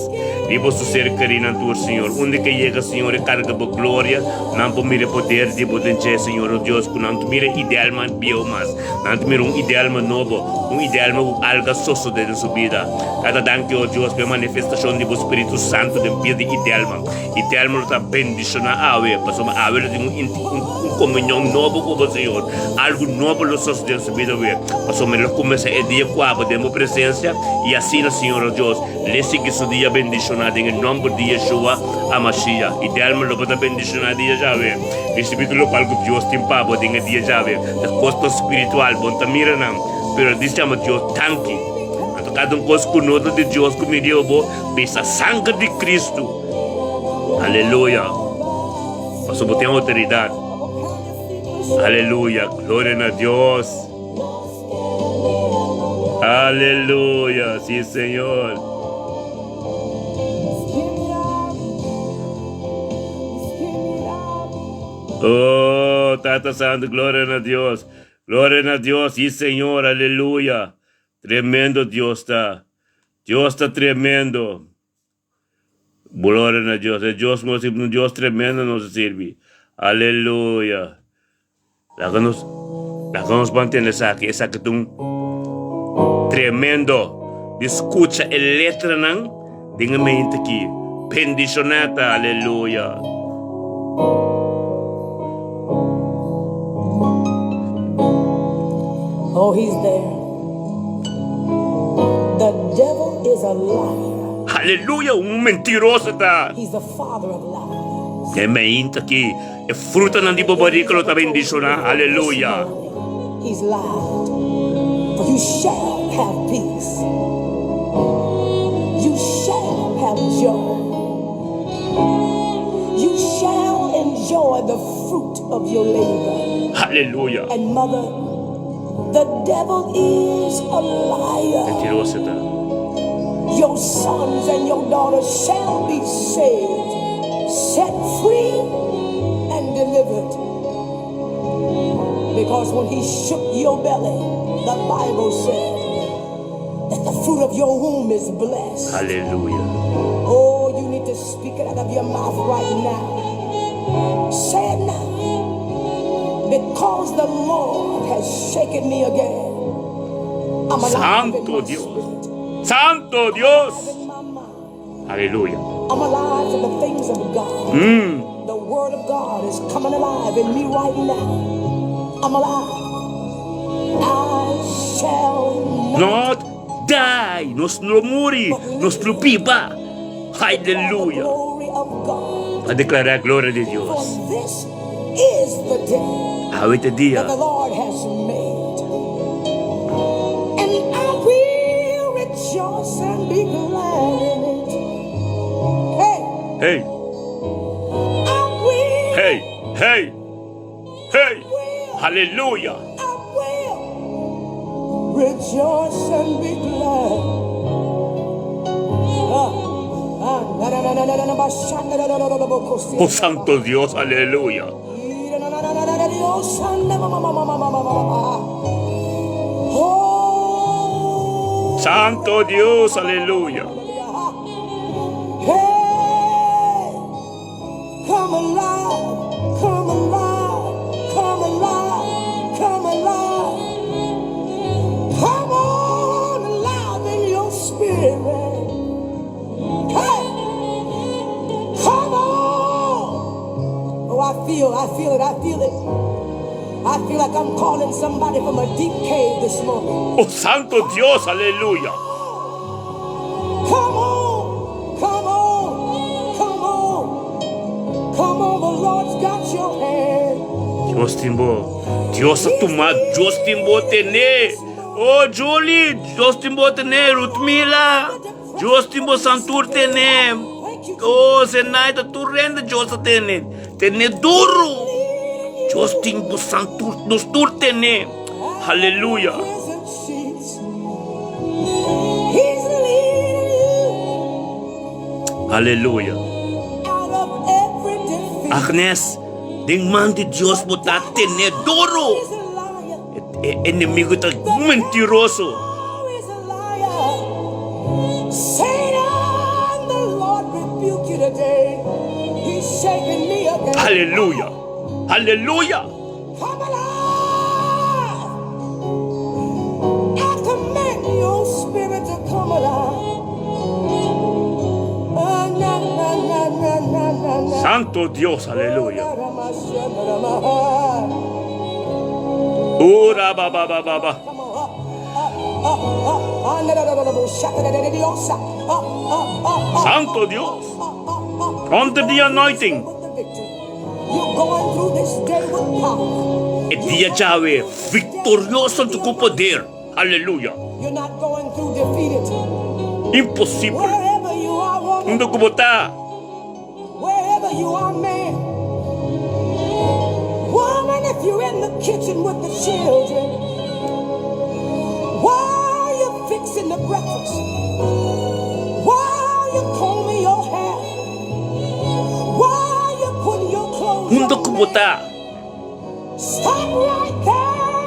riba su ser kerínan tur, Señor. Unda ke yega, Señor, e karga bo gloria, nan por mira e poder di bo den dje, Señor, oh Dios, ku nan ta mira Idelma bieu mas. Nan ta mira un Idelma nobo, un Idelma ku algu a sosodé den su bida. Tata, danki, oh Dios, pa e manifestashon di bo Spiritu Santu den bida di Idelma. Idelma lo ta bendishoná awe, pasobra awe lo tin un un komunion nobo ku bo, Señor. Algu nobo lo sosodé den su bida awe, pasobra lo kuminsá e dia ku abo den bo presensia, i asina, Señor, oh Dios, Le sigui su dia bendishoná den e nòmber di Yeshua HaMashiach. I Delma lo bo ta bendishoná e dia djawe. Risibí tur lokual ku Dios tin pa bo den e dia djawe. Ta kosnan spiritual, bo no ta mira nan, pero di yama Dios danki. Anto kada un kos ku no ta di Dios ku mira bo, bisa sanger di Kristu. Aleluya! Pasobra bo tin outoridat. Aleluya! Gloria na Dios! Aleluya, sí Señor. Oh, Tata Santo, gloria na Dios. Gloria na Dios, sí Señor, aleluya. Tremendo Dios ta. Dios ta tremendo. Gloria na Dios. E Dios nos sirbi, un Dios tremendo nos sirbi. Aleluya. Laga nos, laga nos mantene esaki. Esaki ta un tremendo di skucha e letranan den e mente aki. Bendishoná ta, aleluya. Oh, he's there. The devil is a liar. Aleluya, un mentiroso ta. He's the father of lies. E meinta aki, e frutanan di bo barika lo ta bendishoná. Aleluya. He's lied. For you shall have peace. You shall have joy. You shall enjoy the fruit of your labor. Aleluya. And mother, the devil is a liar. Mentiroso ta. Your sons and your daughters shall be saved, set free, and delivered. Because when he shook your belly, the Bible said that the fruit of your womb is blessed. Aleluya. Oh, you need to speak it out of your mouth right now. Say it now. Because the Lord has shaken me again. I'm alive in Santo my Dios. spirit. Santo I'm Dios. alive in my mind. Aleluya. I'm alive to the things of God. The word of God is coming alive in me right now. I'm alive. I shall not Not die. Nos no muri. Nos lo biba. Aleluya. Pa deklará gloria di Dios. Awe ta e dia. Hey! Hey! Hey! Hey! Aleluya! Oh Santo Dios, aleluya. Santo Dios, aleluya. Oh, I feel, I feel it, I feel it. I feel like I'm calling somebody from a deep cave this morning. Oh, Santo Dios, aleluya. Come on, come on, come on. Come on, the Lord's got your hand. Dios tin bo. Dios a tuma, Dios tin bo tene. Oh, Julie, Dios tin bo tene. Ruthmila, Dios tin bo santur tene. Oh, Zenaida, tur rende Dios a tene. Tene duro. Dios tin bo santur, nos tur tene. Aleluya. Aleluya. Agnes, den man di Dios bo ta tene duro. E enemigo ta mentiroso. Aleluya. Aleluya. Santo Dios, aleluya. Ura ba ba ba ba ba. Santo Dios. Under the anointing. E dia djawe victorioso anto cu poder. Aleluya. Imposibel. Unda cu bo ta? Hunto ku bo ta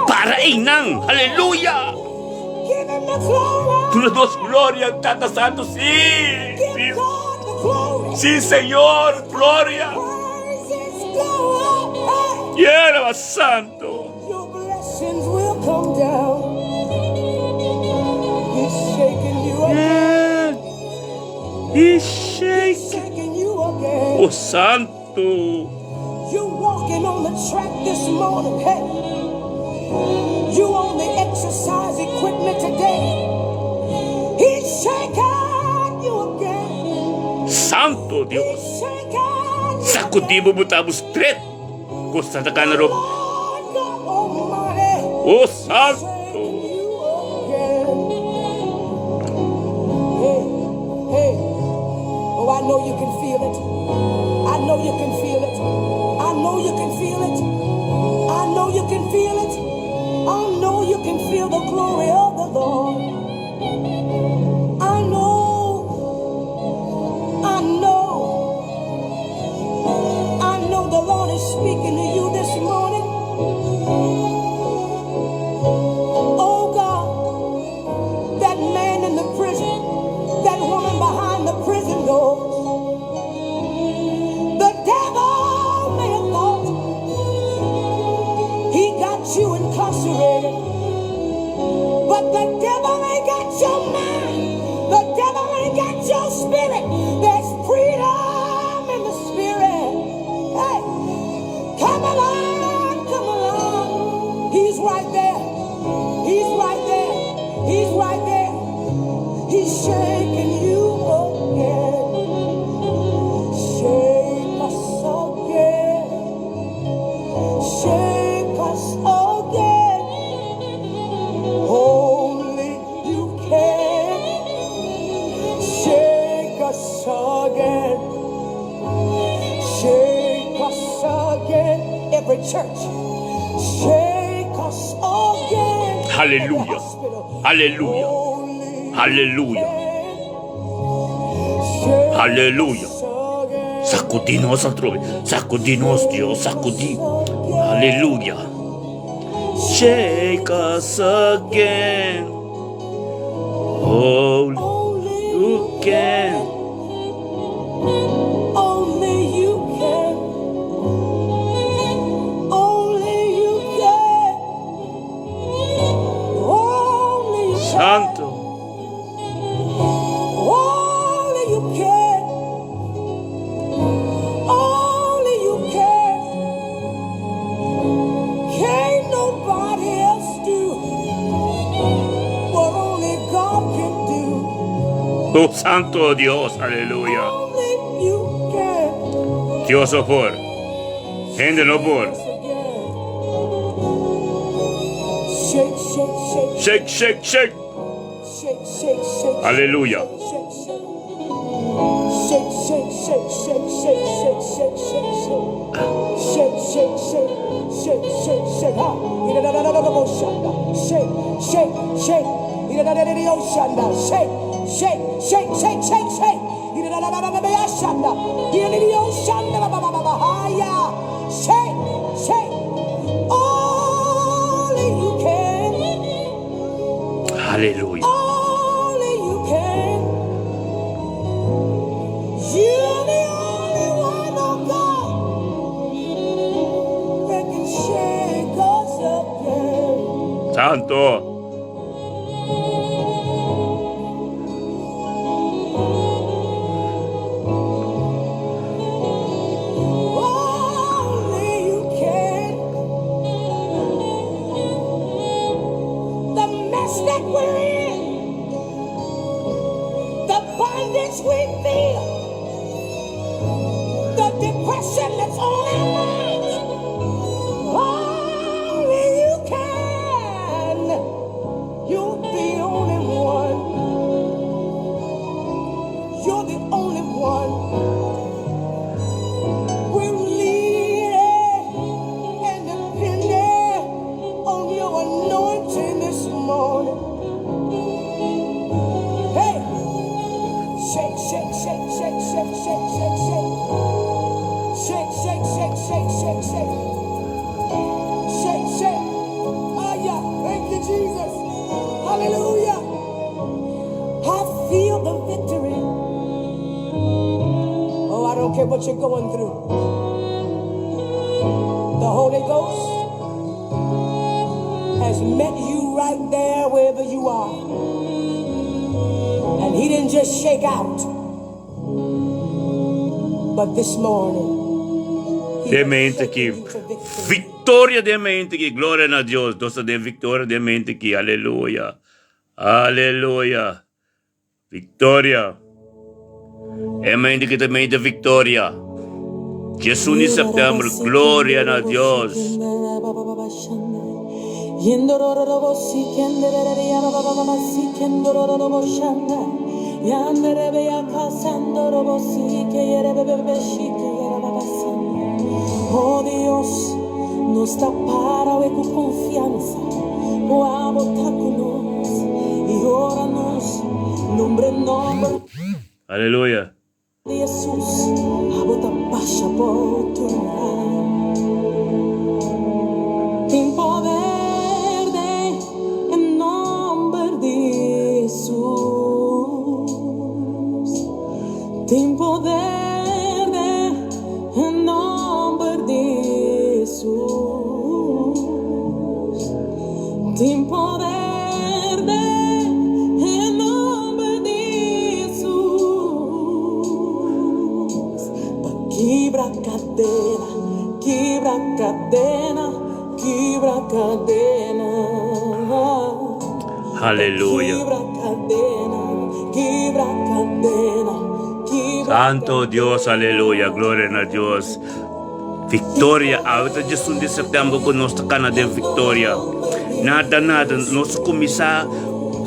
para einan. Aleluya! Duna Dios gloria, Tata Santu. Sí, sí, sí, Señor, gloria. Yerba Santo. Yeah. He's shaking you again. Oh, Santo. You walking on the track this morning. Hey. You on the exercise equipment today. He's shaking you again. Santo Dios. Sacudi bo buta bo stret. Ku Santa Cana rob. Oh, Santo. Hey, hey. Oh, I know you can feel it. I know you can feel it. I know you can feel it. I know you can feel it. I know you can feel the glory of the Lord. I know. I know. I know the Lord is speaking to you this morning. Oh God, that man in the prison, that woman behind the prison doors, the devil may have thought he got you incarcerated, but the devil ain't got your mind. The devil ain't got your spirit. There's freedom in the spirit. Hey, come along, come along. He's right there. He's right there. He's right there. He's shaking you again. Shake us again. Shake us again. Only you can. Shake us again. Shake us again. Every church. Shake us again. Hallelujah. Every hospital. Hallelujah. Only Hallelujah. you can. Shake Hallelujah. us again. Sakudí nos atrobe. Sakudí nos, Dios, sakudí. Aleluya. Shake us again. Only you can. Only you can. Only you can. Only you can. Santo. Only you can. Only you can. Can't nobody else do what only God can do. Oh, Santo Dios, aleluya. Only you can. Dios so por. Hende no por. Us again. Shake, shake, shake, Shake, shake, shake. shake, shake, shake. Aleluya. Shake, shake. Shake, shake, shake, shake, shake, shake, shake, shake, shake. Shake, shake, shake, shake, shake, shake. Ha. Shake, shake, shake. Shake, shake, shake, shake, shake, shake. Shake, shake. Only you can. Aleluya. Only you can. You're the only one, oh God, that can shake us again. Santo. Only you can. The mess that we're in, the bondage we feel, the depression that's on our minds. Only you can. You're the only one. You're the only one. We're leaning and depending on your anointing this morning. Hey, shake, shake, shake, shake, shake, shake, shake, shake. Shake, shake, shake, shake, shake, shake. Shake, shake. Ah, yeah. Thank you, Jesus. Hallelujah. I feel the victory. Oh, I don't care what you're going through. The Holy Ghost has met you right there wherever you are. And he didn't just shake out, but this morning, he Den has mente shaken aki. you to victory. Viktoria den mente aki. Gloria na Dios. Nos ta den viktoria den mente aki. Aleluya. Aleluya. Viktoria. E mente aki ta mente viktoria. 11 di sèptèmber. Gloria na Dios. Oh Dios, nos ta para ku konfiansa, o abo ta ku nos, i ora nos, nòmber nòmber Aleluya. di Jesus, abo ta basha por Tin poder den e nòmber di Jesus. Tin poder den e nòmber di Jesus. Tin poder den e nòmber di Jesus. Pa kibra kadena, kibra kadena, kibra kadena. Aleluya. Kibra kadena, kibra kadena, kibra Santo Dios, aleluya. Gloria na Dios. Viktoria. Awe ta 11 di sèptèmber ku nos ta kana den viktoria. Nada, nada. Nos a kuminsá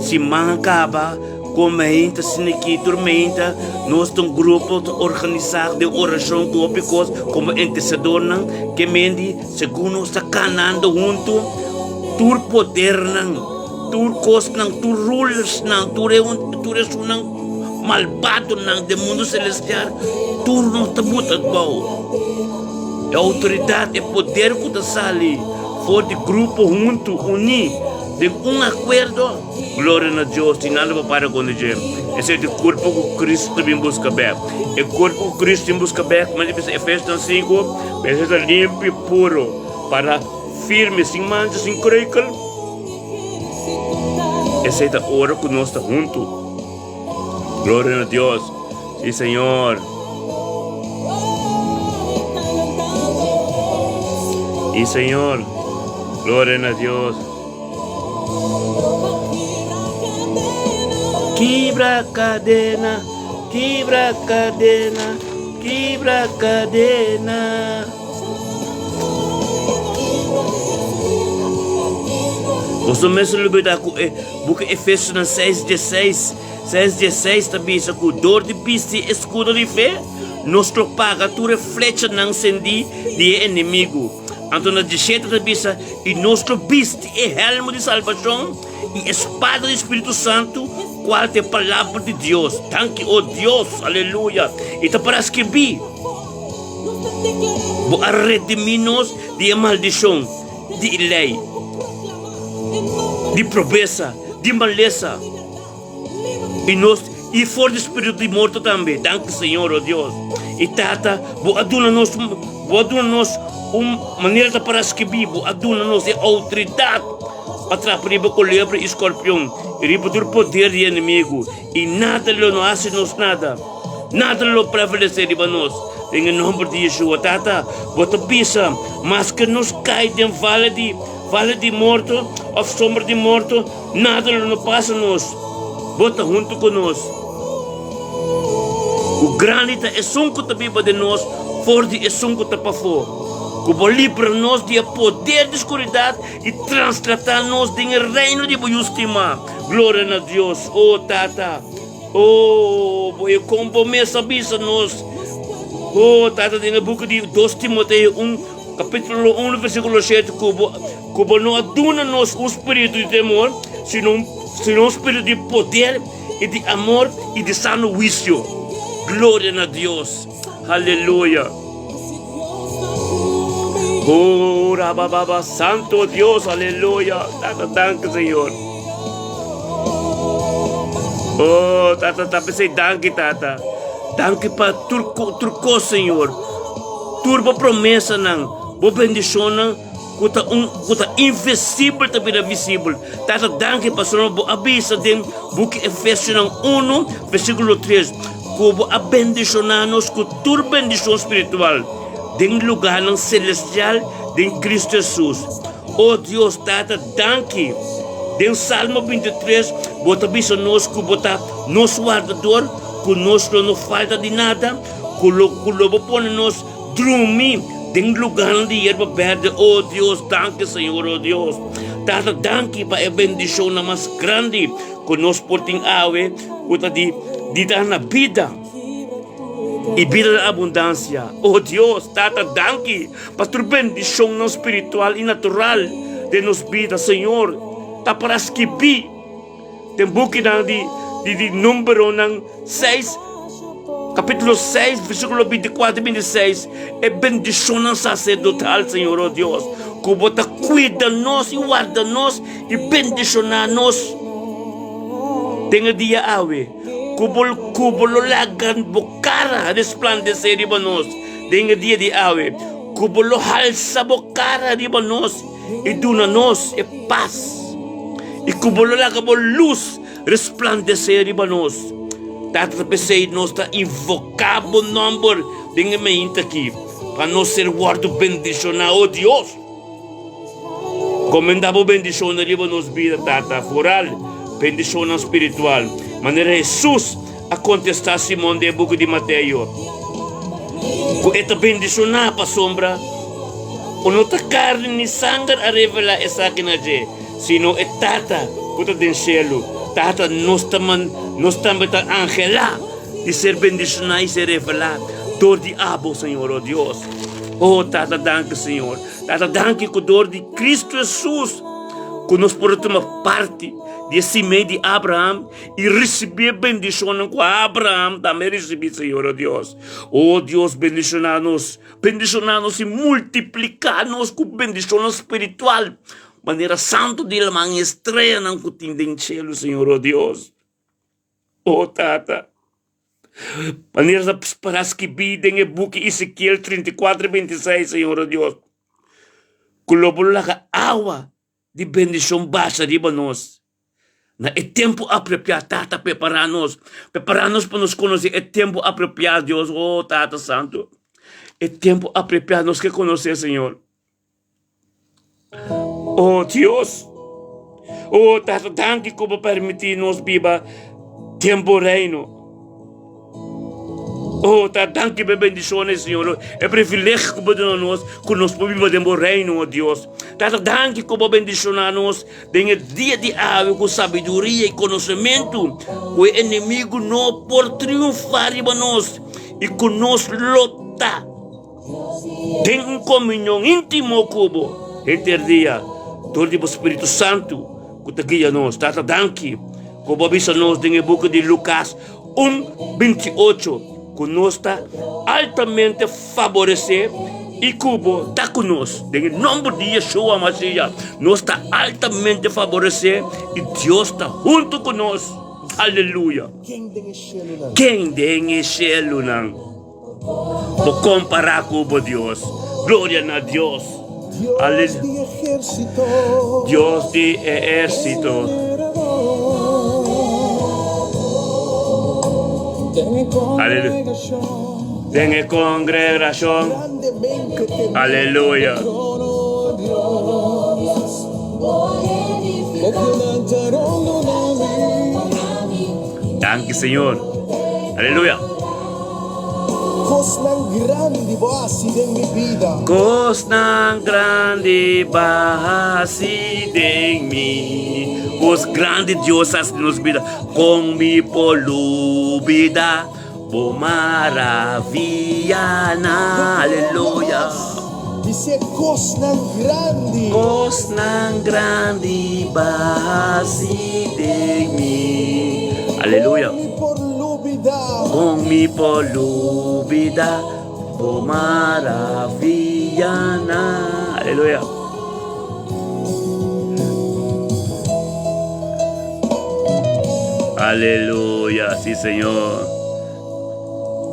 siman a kaba ku meinta siniki tur meinta. Nos ta un grupo ta organisá den orashon ku hopi kos komo intersedornan ke mendi segun nos ta kanando huntu tur podernan, tur kosnan, tur rulersnan, tur e tur esunnan malbadonan den mundu selestial. Tur nos ta buta bou. E outoridat, e poder ku ta sali for di grupo huntu, uní den un akuerdo. Gloria na Dios, tin nada pa para kontra dje. Esei ta e kurpo ku Kristu ta bin buska bek. E kurpo ku Kristu bin buska bek, manera di bisa Efesionan sinku, mester ta limpi, puro, para firme, sin mancha, sin kruikel. Esei ta ora ku nos ta huntu. Gloria na Dios. Sí, Señor. Sí, Señor. Gloria na Dios. Kibra cadena, kibra cadena, kibra cadena. Boso mes lubida ku e buki Efesionan 6, 16, 6, 16 ta bisa ku dor di bisti eskudo di fe, nos lo paga tur e flechanan sendí di e enemigu. Anto na 17 ta bisa, I nos lo bisti e hèlmu di salbashon i e spada di Spiritu Santu, kual ta e Palabra di Dios. Danki, o Dios! Aleluya! I ta para skirbí, Bo a redimí nos di e maldishon di e lei, di probesa, di malesa, i nos i for di spiritu di morto tambe. Danki, Señor, o Dios i Tata, Bo a duna nos, Bo a duna nos un manera ta para skibí, Bo a duna nos e outoridat pa trapa riba kolebra i skorpion, i riba tur poder di e enemigu, i nada lo no hasi nos nada. Nada lo prevalesé riba nos. Den e nòmber di Yeshua. Tata, Bo ta bisa, maske nos kai den vale di vale di morto òf sombra di morto, nada lo no pasa nos. Bo ta huntu ku nos. Ku grandi ta esun ku ta biba den nos for di esun ku ta pafó. Ku Bo libra nos di e poder di skuridat i translatá nos den e reino di Bo Yu stimá. Gloria na Dios. O Tata. Oh, bo e kon bo mes a bisa nos. Oh, Tata, den e buki di 2 Timoteo 1, kapítulo 1, versíkulo 7, ku bo, ku bo no a duna nos un spiritu di temor, sino un, sino un spiritu di poder i di amor i di sano huisio. Gloria na Dios. Aleluya. Oh, rabababa, santo Dios, aleluya. Tata, danki, Señor. Oh, tata, ta pensei, danki, tata. Danki pa tur, tur kos, Señor. Tur bo promesanan, bo bendishonnan, ku ta un, ku ta invisibel ta bira visibel. Tata, danki pasobra bo a bisa den buki Efesionan 1, versíkulo 3, ku bo a bendishoná nos ku tur bendishon spiritual den lugánan selestial den Kristu Hesus. O Dios Tata, danki! Den Salmo 23 bo ta bisa nos ku bo ta nos wardador, ku nos lo no falta di nada, ku lo ku lo bo pone nos drumi den lugánan di yerba bèrdè. O Dios, danki Señor, o Dios Tata, danki pa e bendishonnan mas grandi ku nos por tin awe ku ta di di ta na bida i bida na abundansia. O Dios, Tata, danki pa tur bendishonnan spiritual i natural den nos bida. Señor, ta para skibí den bukinan di di di Númeronan seis, kapítulo seis, versíkulo bintikuater i bintiseis, e bendishonnan saserdotal, Señor, o Dios, ku bo ta kuida nos i warda nos i bendishoná nos den e dia awe, ku bo ku bo lo laga bo kara resplandesé riba nos den e dia di awe, ku bo lo halsa bo kara riba nos i duna nos e pas, i ku bo lo laga bo lus resplandesé riba nos. Tata, ta p'esei nos ta invoká bo nòmber den e mainta akí, pa nos ser wòrdu bendishoná, o Dios. Komendá bo bendishonnan riba nos bida, Tata, foral bendishonnan spiritual, manera Hesus a kontestá Simon den e buki di Mateo, ku e ta bendishoná pasobra ku no ta karni ni sanger a revelá esaki na dje, sino e Tata ku ta den shelu. Tata, nos ta nos tambe ta anhelá di ser bendishoná i ser revelá dor di abo, Señor, o Dios. O Tata, danki, Señor. Tata, danki ku dor di Kristu Hesus. Ku nos por a tuma parti di e simé di Abraham i risibí e bendishonnan ku Abraham tambe a risibí, Señor, o Dios. O Dios, bendishoná nos, bendishoná nos i multipliká nos ku bendishonnan spiritual, manera santu di laman i e streanan ku tin den shelu, Señor, o Dios. O Tata, manera ta para skibí den e buki Ezekiel 34, 26, Señor, o Dios, ku lo bo laga awa di bendishon basha riba nos na e tempu apropiá. Tata, prepará nos, prepará nos pa nos konosé e tempu apropiá, Dios. O Tata Santu, e tempu apropiá nos ke konosé, Señor. O Dios, o Tata, danki ku bo permití nos biba den bo reino. O Tata, danki pa e bendishonnan, Señor, e privilegio ku bo duna nos ku nos por biba den bo reino, o Dios. Tata, danki ku bo bendishoná nos den e dia di awe ku sabiduria i konosementu ku e enemigu no por triunfá riba nos i ku nos lo ta Den un komunion íntimo ku bo henter dia dor di bo Spiritu Santu ku ta guia nos. Tata, danki ku bo a bisa nos den e buki di Lukas un, 28 ku nos ta altamente faboresé i ku bo ta ku nos. Den e nòmber di Yeshua Masiya, nos ta altamente faboresé i Dios ta huntu ku nos. Aleluya! Ken den e shelunan? Bo kompará ku bo Dios. Gloria na Dios. Dios di ehérsito. Dios di ehérsito. Aleluya. Den e kongregashon. Aleluya. Danki Señor. Aleluya. Kosnan grandi bo a hasi den mi bida. Kosnan grandi bo a hasi den mi. Kos grandi Dios a hasi den nos bida. Kon mi por lubida bo maravianan. Aleluya. Bis'é kosnan grandi. Kosnan grandi bo a hasi den mi. Aleluya. Kon mi por lubida. Kon mi por lubida bo maravianan. Aleluya. Aleluya, sí Señor.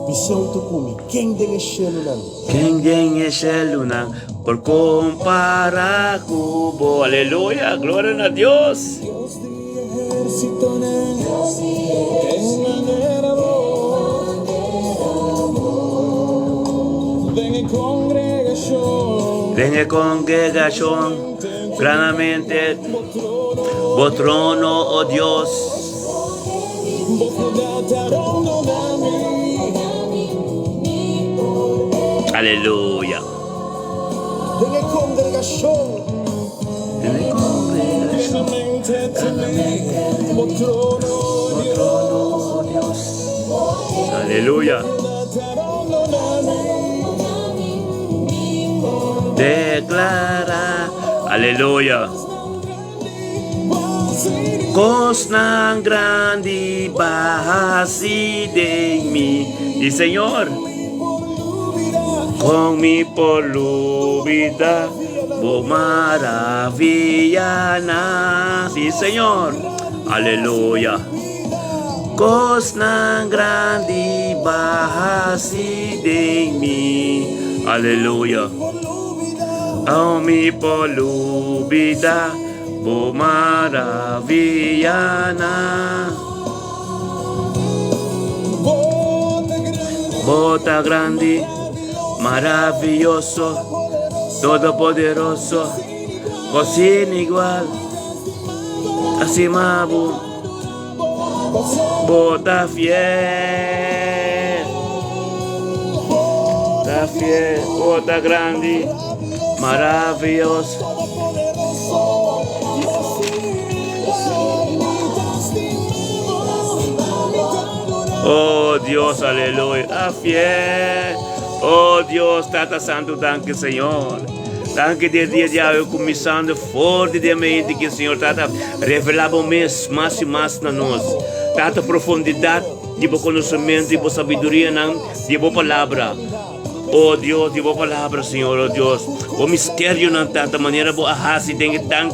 Bis'é un ta ku mi, ken den e shelunan? Ken den e shelunan por kompará ku bo? Aleluya, gloria na Dios. Dios di ehérsitonan, ken manera bo? Den e kongregashon. Den e kongregashon, granamente bo trono, o Dios. Aleluya. Den e kongregashon. Den e kongregashon. Bo trono, o Dios. Aleluya. Declara. Aleluya. Kosnan grandi ba hasi den mi. Di Señor. Kon mi por lubida bo maravillanan. Si, Señor. Aleluya. Kosnan grandi ba hasi den mi. Aleluya. Oh, mi por lubida bo maravillanan. Bo ta grandi, maravilloso, todopoderoso, bo sin igual, asima bo, bo ta fiel, ta fiel, bo ta grandi, maravilloso. Oh Dios, aleluya, ta fiel. Oh Dios, Tata Santo, danki Señor. Danki den dia di awe kuminsando for di den mente ki Señor Tata revelá bo mes mas i mas na nos. Tata profundidat di bo konosementu i bo sabidurianan di bo palabra. O Dios, di bo palabra, Señor, o Dios, bo misterionan, Tata, manera bo a hasi den e tank,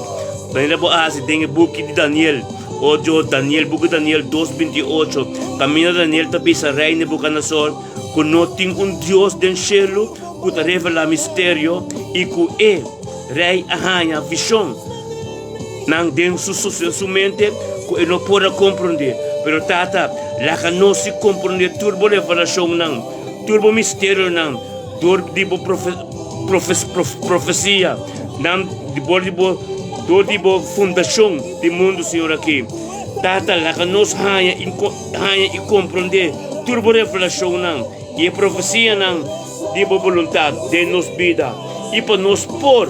manera bo a hasi den e buki di Daniel. O Dios, Daniel, buki Daniel 2:28, kaminda Daniel ta bisa rei Nebuchadnezzar ku no tin un Dios den shelu ku ta revelá misterio i ku e rei a haña vishon nan den su su mente ku e no por a komprondé. Pero Tata, laga nos si komprondé tur bo revelashonnan. Tur bo misterionan dor di bo profesia nan dor di bo dor di bo fundashon di mundu Señor aki Tata laga nos haña i haña i komprondé tur bo revelashonnan i e profesianan di bo boluntat den nos bida i pa nos por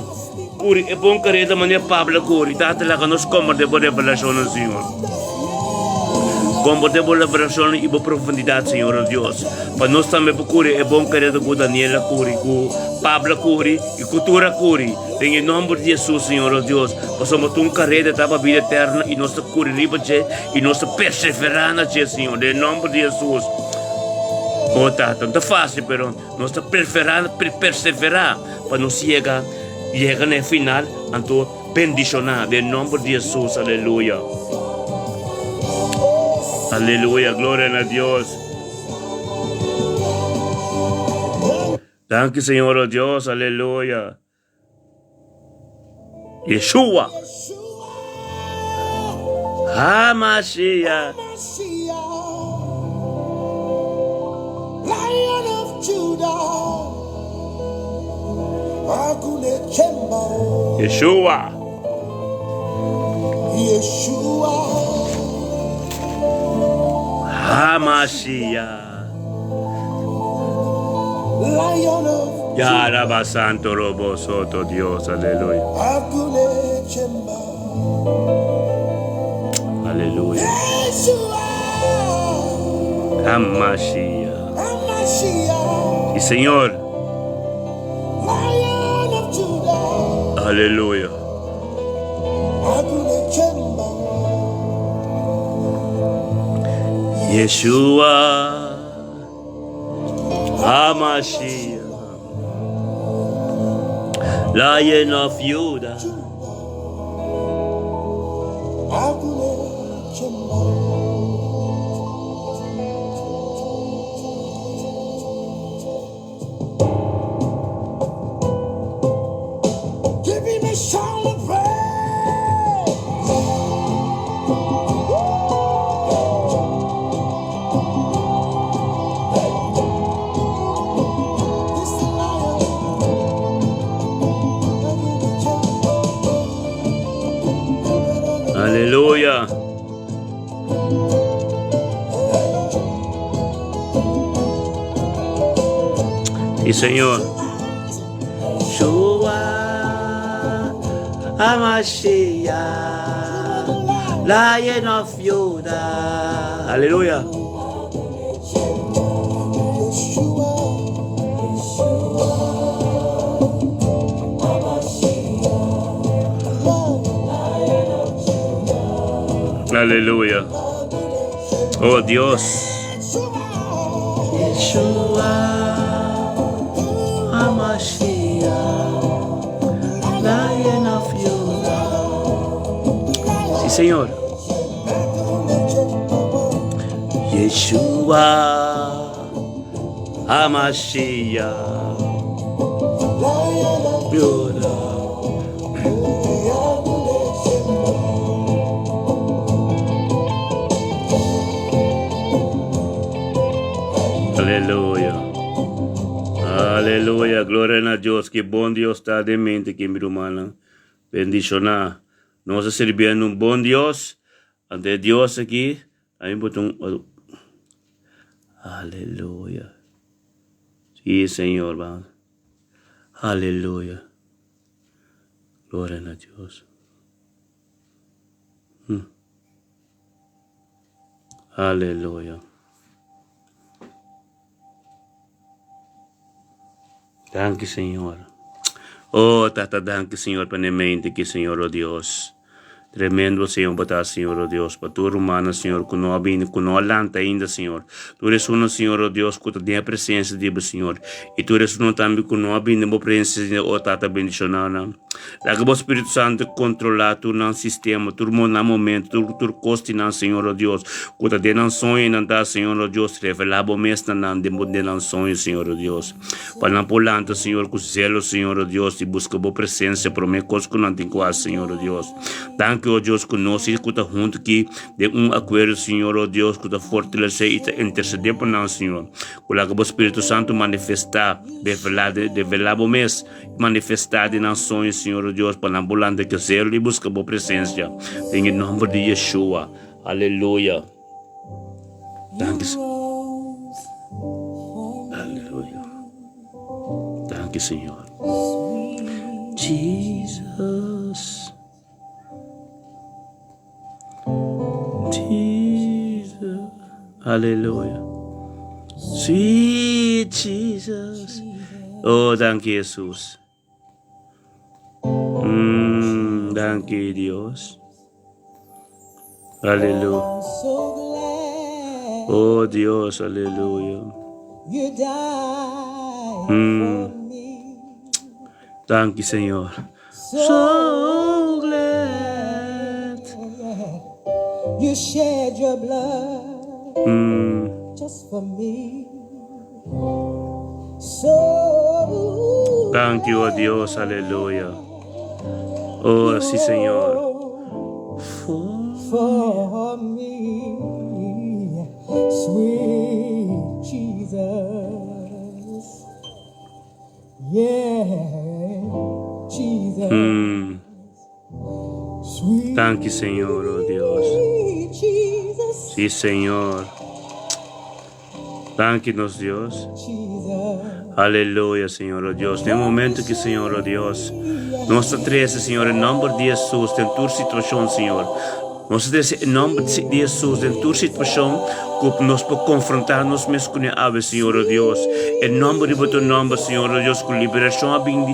kuri e bon kareda manera Pablo a kuri. Tata laga nos komprondé bo revelashonnan Señor. Komprondé bo revelashonnan i bo profundidat Señor nos Dios. Pa nos tambe por kuri e bon kareda ku Daniel a kuri, ku Pablo a kuri i ku tur a kuri. Den e nòmber di Hesus Señor nos Dios. Pasobra ta un kareda ta pa bida eterno i nos ta kuri riba dje i nos ta perseverá na dje Señor. Den e nòmber di Hesus. O Tata, no ta fásil pero nos ta preferá, perseverá pa nos yega, yega na e final, anto bendishoná den nomber di Hesus, aleluya. Aleluya, gloria na Dios. Danki Señor, oh Dios, aleluya. Yeshua. HaMashiach. Lion of Judah. Yeshua. Yeshua. HaMashiach. Ya Raba Santo Robo Soto Dios, aleluya. Aleluya. Hamashiach. Sí, Señor. Aleluya. Yeshua HaMashiach Lion of Judah. Aleluya. Sí, Señor. Shua Hamashiach, Lion of Judah. Aleluya. Aleluya. Oh Dios. Yeshua HaMashiach, Lion of Judah. Sí, Señor. Yeshua HaMashiach, Judah. Aleluya. Aleluya. Gloria na Dios. Ki bon Dios ta den mente ki mi rumannan. Bendishoná. Nos a sirbiendo un bon Dios. Ante Dios aki, a mi bota un Aleluya. Sí, Señor, vamos. Aleluya. Gloria na Dios. Hmm. Aleluya. Danki, Señor. Oh Tata danki Señor pa ne mente ki Señor oh Dios. Tremendo Señor bo ta Señor oh Dios pa tur rumannan Señor ku no a bini ku no a lanta ainda Señor. Tur esunnan Señor oh Dios ku ta den e presencia di bo Señor y tur esunnan tambe ku no a bini den bo presencia oh Tata bendiciona nan. Laga bo Spiritu Santo controla tur nan sistema tur nan momento tur tur cos di nan Señor oh Dios ku ta den nan soño nan ta Señor oh Dios revela bo mes na nan den bo den nan soño Señor oh Dios. Pa nan por lanta, Señor, ku zelo, Señor, o Dios, i buska Bo presensia promé kos ku nan tin ku hasi, Señor, o Dios. Danki, o Dios, ku nos i ku ta huntu aki den un akuerdo, Señor, o Dios, ku ta fortalesé i ta intersedé pa nan, Señor. Ku laga Bo Spiritu Santu manifestá, revelá, revelá Bo mes, manifestá den nan soño, Señor, o Dios, pa nan por lanta ku zelo i buska Bo presensia. Den e nòmber di Yeshua. Aleluya. Danki Aleluya. Danki Señor. Jesus. Jesus. Aleluya. Sweet Jesus. Oh, danki Jesus. Mm, danki Dios. Aleluya. Oh Dios, aleluya. Mm. Danki Señor. So glad. You shed your blood Mm. just for me. So Thank you, oh Dios, aleluya. Oh, sí, Señor. For for me, sweet Jesus. Yeah, Jesus. Sweet Thank you, Señor, oh Dios. Jesus. Sí, Señor. Thank you, nos Dios. Jesus. Aleluya, Señor, oh Dios. Den momento ku, Señor, oh Dios, nos ta trese, Señor, en nomber di Jesús, den tur situashon, Señor. Nos ta trese en nomber di Jesús, den tur situashon ku nos por konfrontá nos mes kuné awe, Señor, oh Dios. En nomber di bo tu nomber, Señor, oh Dios, ku liberashon a bin di,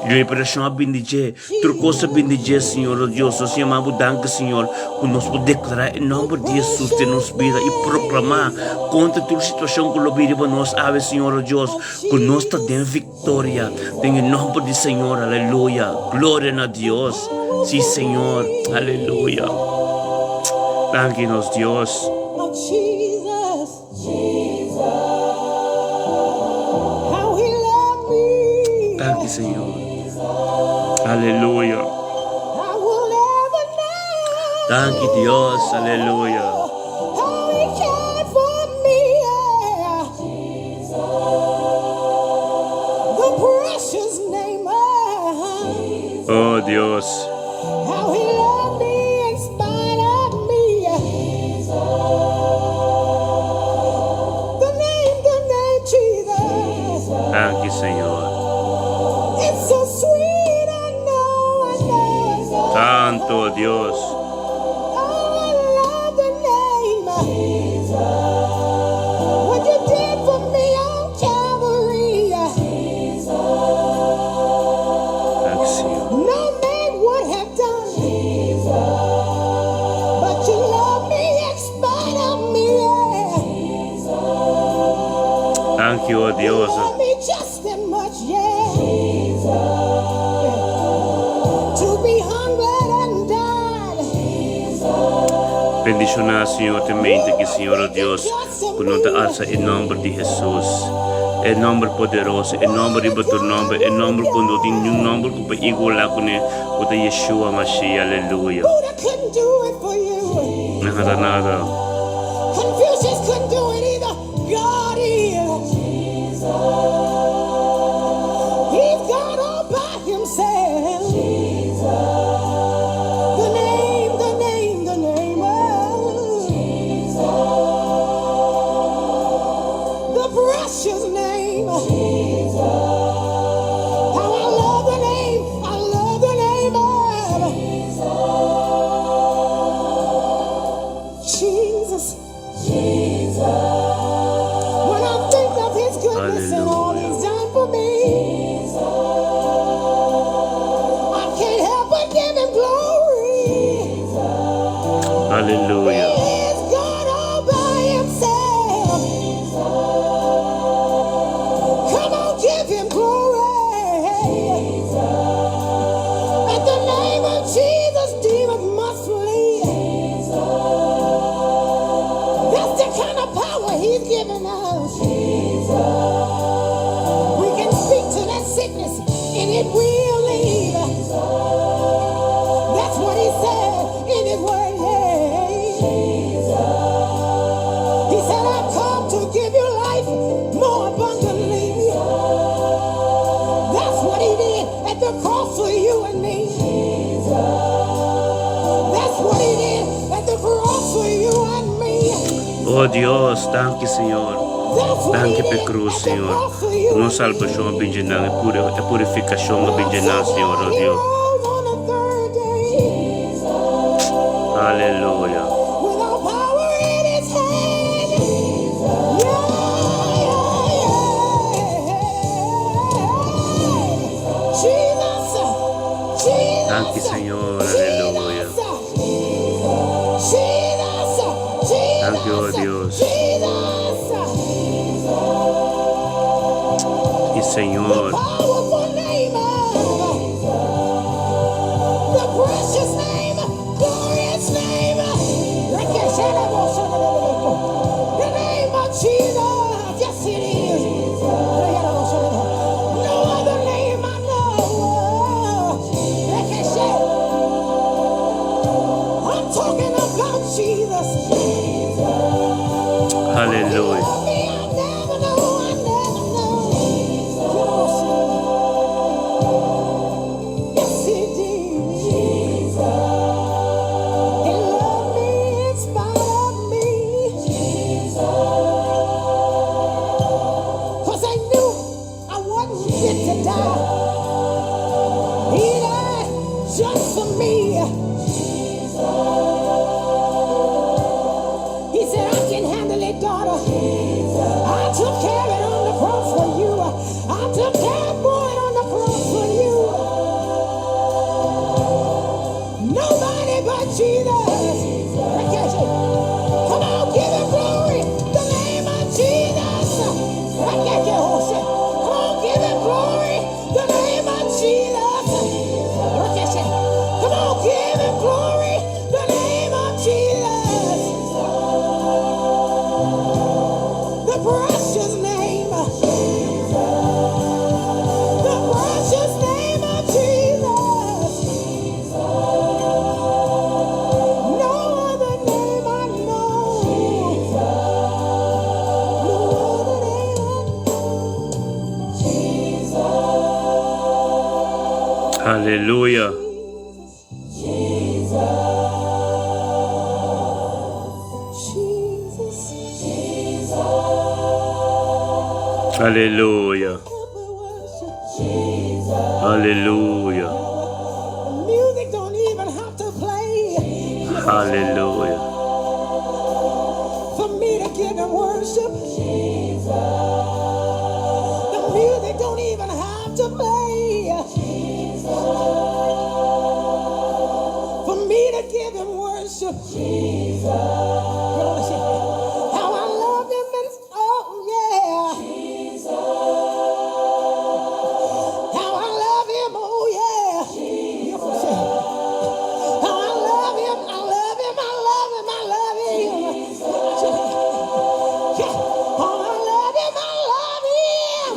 liberashon a bin di dje. Tur kos a bin di dje, Señor, oh Dios. Nos yama bo danki, Señor, ku nos por deklará e nòmber di Hesus den nos bida i proklamá kontra tur situashon ku lo bini riba nos awe, Señor, oh Dios, ku nos ta den viktoria den e nòmber di Señor. Aleluya! Gloria na Dios! Sí, Señor. Aleluya! Danki, nos Dios. Oh, Jesus. Jesus. How he loved me. Danki, Señor. Aleluya. I will never know. Danki, Dios. Aleluya. How he cared for me. Yeah. The precious name of Oh, Dios. How he loved me in spite of me. The name, the name Jesus. Danki, Señor. It's so sweet, I know, I know, I know. Santo Dios. Oh, I love the name. What you did for me on Calvary. Danki, Señor. No man would have done. But you love me in spite of me. Yeah. Thank you, oh You Dios. love me just that much, yeah. To be hungered and died. Bendishoná, Señor, te mente ku, Señor, oh Dios, ku no ta alsa e nòmber di Hesus. E nòmber poderoso, e nòmber riba tur nòmber, e nòmber ku no tin niun nòmber ku por igualá kuné, ku ta Yeshua Mashiach. Aleluya. Buddha couldn't do it for you. Nada, nada. Confucius couldn't do it either. God is. He's God all by himself. The name, the name, the name of the precious name. How I love the name. I love the name of Jesus. Aleluya. Oh Dios, danki Señor. Danki p'e cruz, Señor. Nos salbacion a bin dje nan, e purificacion a bin dje nan, Señor, oh Dios. Aleluya. Danki Señor, aleluya. Danki oh Dios. Y Señor. Aleluya. Aleluya. Aleluya. Aleluya. Aleluya. For me to give him worship. The music don't even have to play. For me to give him worship. How I love him and oh yeah. How I love him, oh yeah. How I love him, I love him, I love him, I love him. Yeah. How I love him, I love him.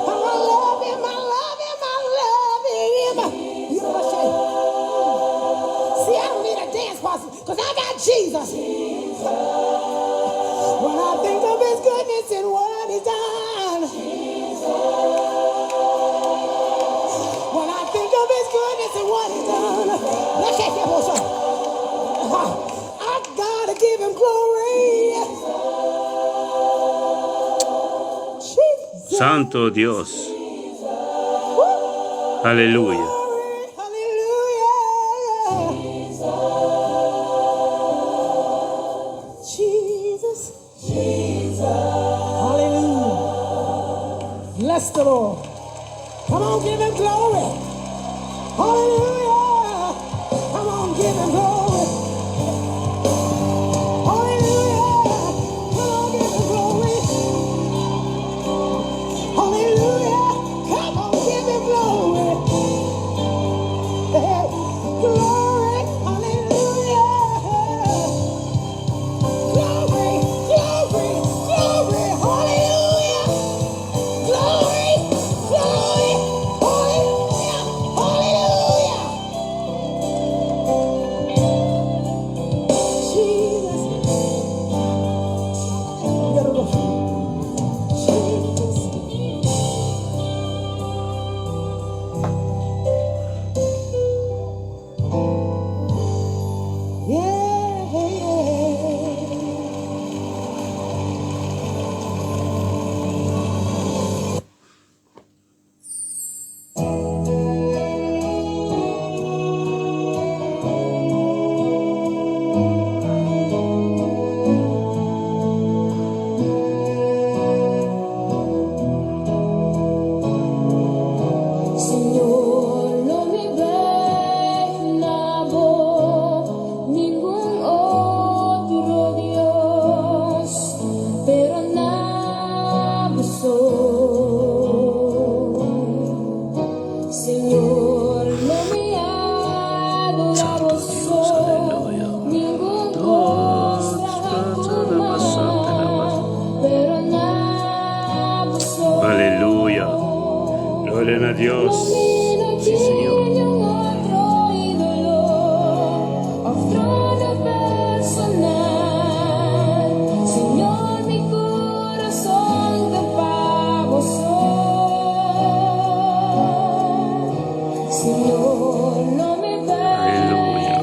How I love him, I love him, I love him. See, I don't need a dance partner because I got Jesus. When I think of his goodness and what he's done. When I think of his goodness and what he's done. I gotta give him glory. Jesus. Santo Dios. Aleluya. Glory, hallelujah. Jesus. Hallelujah. Bless the Lord. Come on, give him glory. Hallelujah. Come on, give him glory. Dios. Sí, Señor. Aleluya.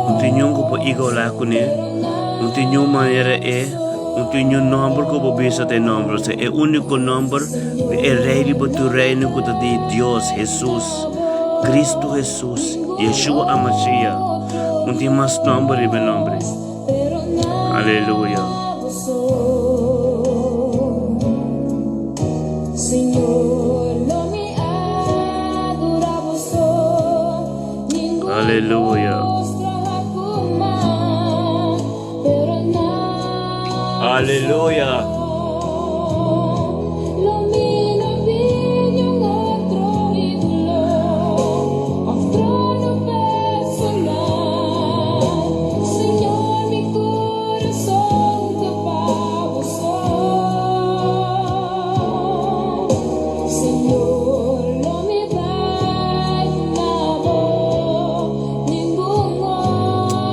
No tin niun ku por igualá kuné, no tin niun manera e, no tin niun nòmber ku por bisa ta e nòmber. Osea, e úniko nòmber di e Rei riba tur reino ku ta di Dios, Hesus, Kristu Hesus, Yeshua HaMashiach. No tin mas nòmber riba e nòmber ei. Aleluya. Aleluya. Aleluya.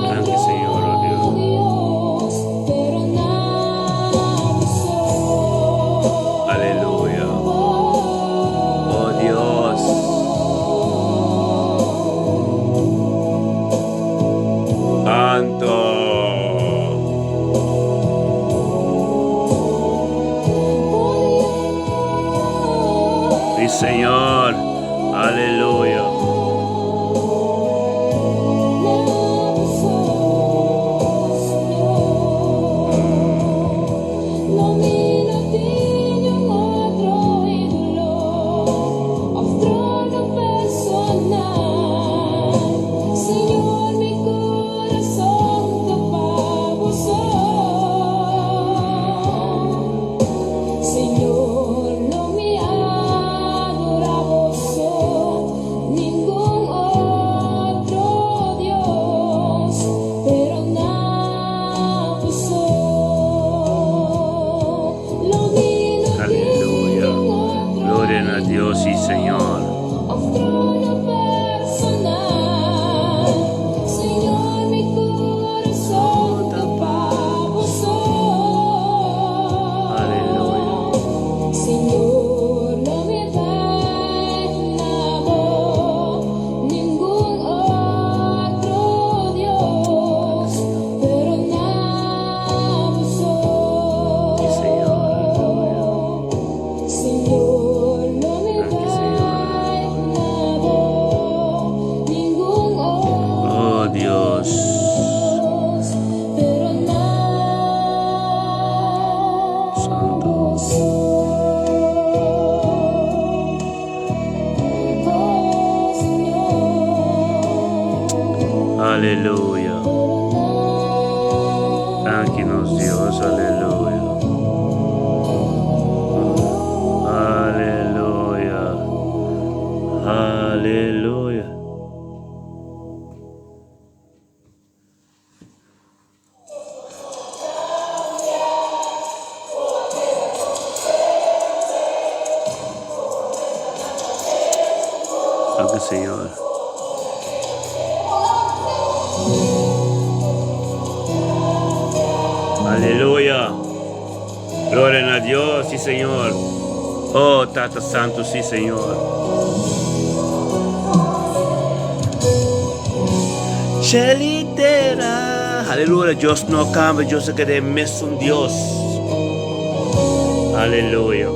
Danki Señor, oh Dios. Aleluya. Oh Dios. Santo. Sí, Señor. Aleluya. Aleluya. Gloria na Dios, sí, Señor. Aleluya. Sí, Señor. Aleluya. Danki, Señor. Aleluya. Oh, Dios. Santo. Aleluya. Danki nos Dios. Aleluya. Aleluya. Aleluya. Danki Señor. Aleluya. Gloria na Dios, sí Señor. Oh, Tata Santo, sí Señor. Chelitera. Aleluya. Dios no cambia, Dios se queda mesun Dios. Aleluya.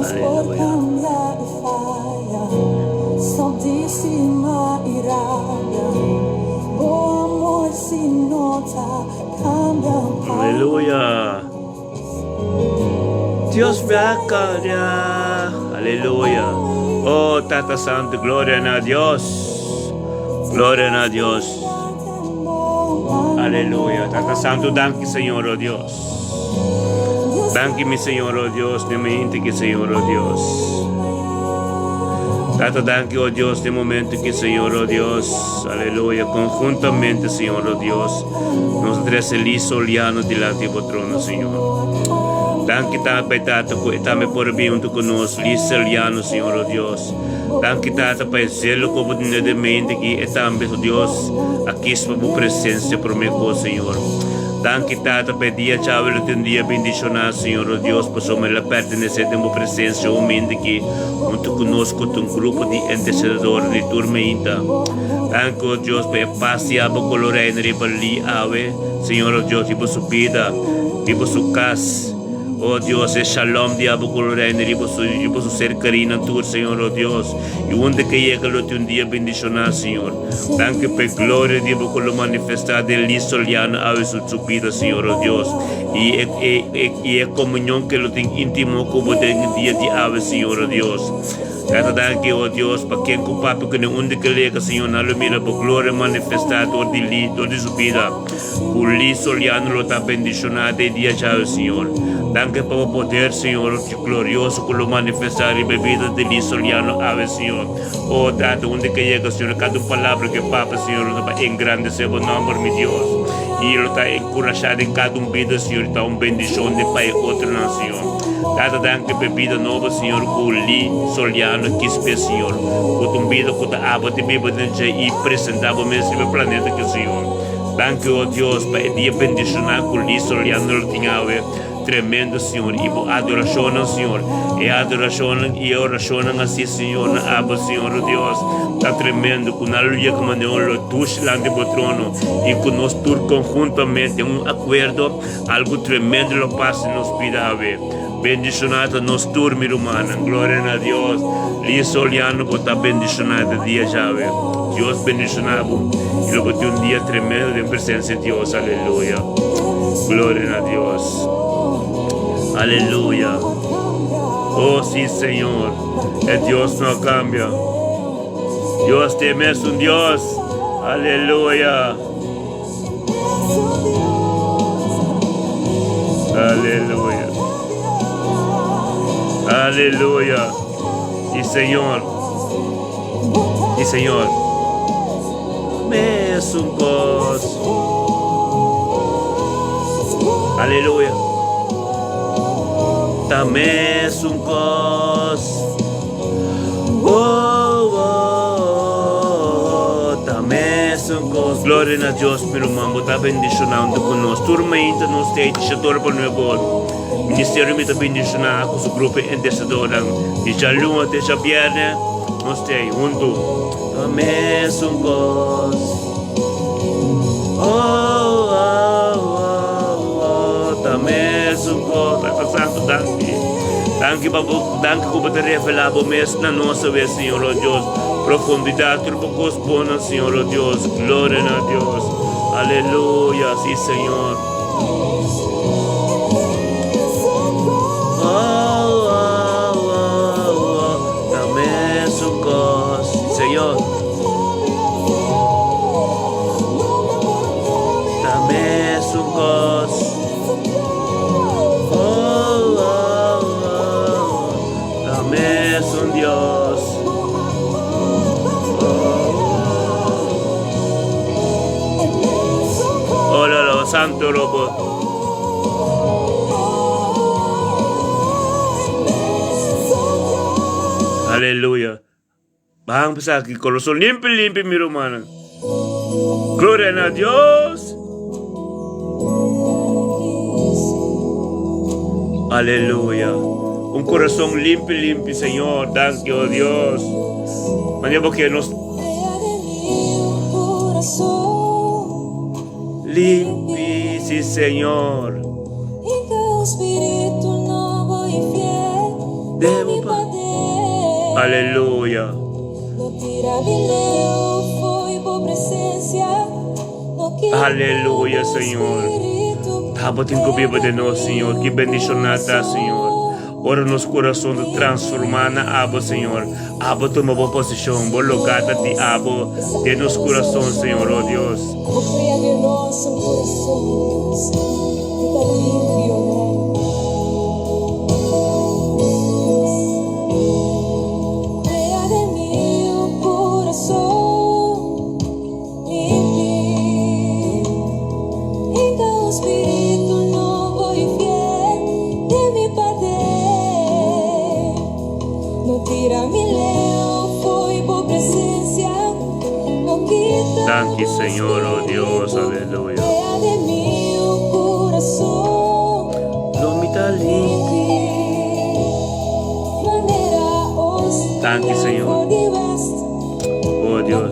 Aleluya. Aleluya. Dios me a cambia. Aleluya. Oh, Tata Santo, gloria na Dios. Gloria na Dios. Aleluya. Tata Santu, danki Señor, oh Dios. Danki mi Señor, oh Dios, den mente ki Señor, oh Dios. Tata, danki, oh Dios, den momento ki Señor, oh Dios. Aleluya. Conjuntamente, Señor, oh Dios, nos a trece Liz Soliano dilanti di bo trono, Señor. Danki Tata, Tata, ku e tambe por bin hunto ku nos, Liz Soliano, Señor, oh Dios. Danki Tata pa e zelo ku bo tene den mente ki e tambe su Dios a kis pa bo presencia prome ku Señor. Danki Tata pa e dia djawe lo tin un dia bendiciona Señor o Dios pasobra el a pertenece den bo presencia humilde ki hunto ku nos ku ta un grupo di intercedor di tur meinta. Danki o Dios pa e pas di abo ku lo reina riba li awe Señor o Dios riba su bida riba su kas. Oh Dios, e shalom di abo ku lo reina riba su, riba su ser kerinan tur, Señor, oh Dios. I unda ke yega lo tin un dia bendishoná, Señor. Danki pa e gloria di bo ku lo manifestá den Liz Soliano awe su, su bida, Señor, oh Dios. I e, e, e, i e komunion ke lo tin íntimo ku bo den e dia di awe, Señor, oh Dios. Tata, danki, oh Dios, pa ken ku papia kuné unda ke lega, Señor, nan lo mira bo gloria manifestá dor di Liz, dor di su bida. Ku Lee Soliano lo ta bendishoná den dia djawe, Señor. Danki pa bo poder, Señor, glorioso ku lo manifestá riba e bida di Lee Soliano awe, Señor. O Tata, unda ke yega, Señor, kada un palabra ke papia, Señor, lo ta pa engrandesé bo nòmber, mi Dios. I lo ta enkurashá den kada un bida, Señor, i ta un bendishon den pa e otronan, Señor. Tata, danki pa e bida nobo, Señor, ku Lee Soliano kis p'e, Señor. Ku ta un bida ku ta abo ta biba den dje i presentá bo mes riba e planeta aki, Señor. Danki, o Dios, pa e dia bendishoná ku Lee Soliano lo tin awe. Tremendo, Señor. I bo adorashonnan, Señor. E adorashonnan i e orashonnan así, Señor, na abo, Señor, o Dios, ta tremendo ku nan lo yega manera un lo dushi lan di bo trono i ku nos tur konhuntamente den un akuerdo algu tremendo lo pasa den nos bida awe. Bendishoná ta nos tur, mi rumannan. Gloria na Dios. Lee Soliano, bo ta bendishoná e dia djawe. Dios bendishoná bo i lo bo tin un dia tremendo den presensia di Dios. Aleluya. Gloria na Dios. Aleluya. Oh, sí, Señor. E Dios no cambia. Dios te mes un Dios. Aleluya. Aleluya. Aleluya. Y Señor. Y Señor. Mesun cos. Aleluya. Ta mesun cos. Oh, oh, ta mesun cos. Gloria na Dios, mi ruman, bo ta bendicionando cu nos. Tur mainta nos ta edishador pa nuevo oro. Ministerio mi ta bendiciona cu su grupo intercedornan. Di djaluna te djabierne nos ta hunto. Ta mesun cos. Oh, oh, oh, oh, ta mesun cos. Tata Santo, danki. Danki pa bo, danki ku bo ta revelá bo mes na nos awe, Señor, oh Dios. Profundidad tur bo kos bonan, Señor, oh Dios. Gloria na Dios. Aleluya, sí, Señor. Oh, oh, oh, oh, ta mesun kos, sí, Señor. Ta mesun kos. Oh, oh, oh, ta mesun Dios. Oh, oh, lo, lo, santo robot. Aleluya. Ban pa esaki corazon limpi limpi mi rumannan. Gloria na Dios. Aleluya. Un corazon limpi limpi Señor. Danki oh Dios. Manera bo ke nos limpi si Señor. Debo pa. Aleluya. Aleluya, Señor. Tabatin ku biba den nos, Señor. Ki bendishoná ta, Señor. Ora nos kurason ta transformá na Abo, Señor, Abo tuma Bo posishon, Bo lugá ta di Abo den nos kurason, Señor, oh Dios. Danki Señor, oh Dios, aleluya. Lo mi ta limpi. Danki Señor. Oh Dios.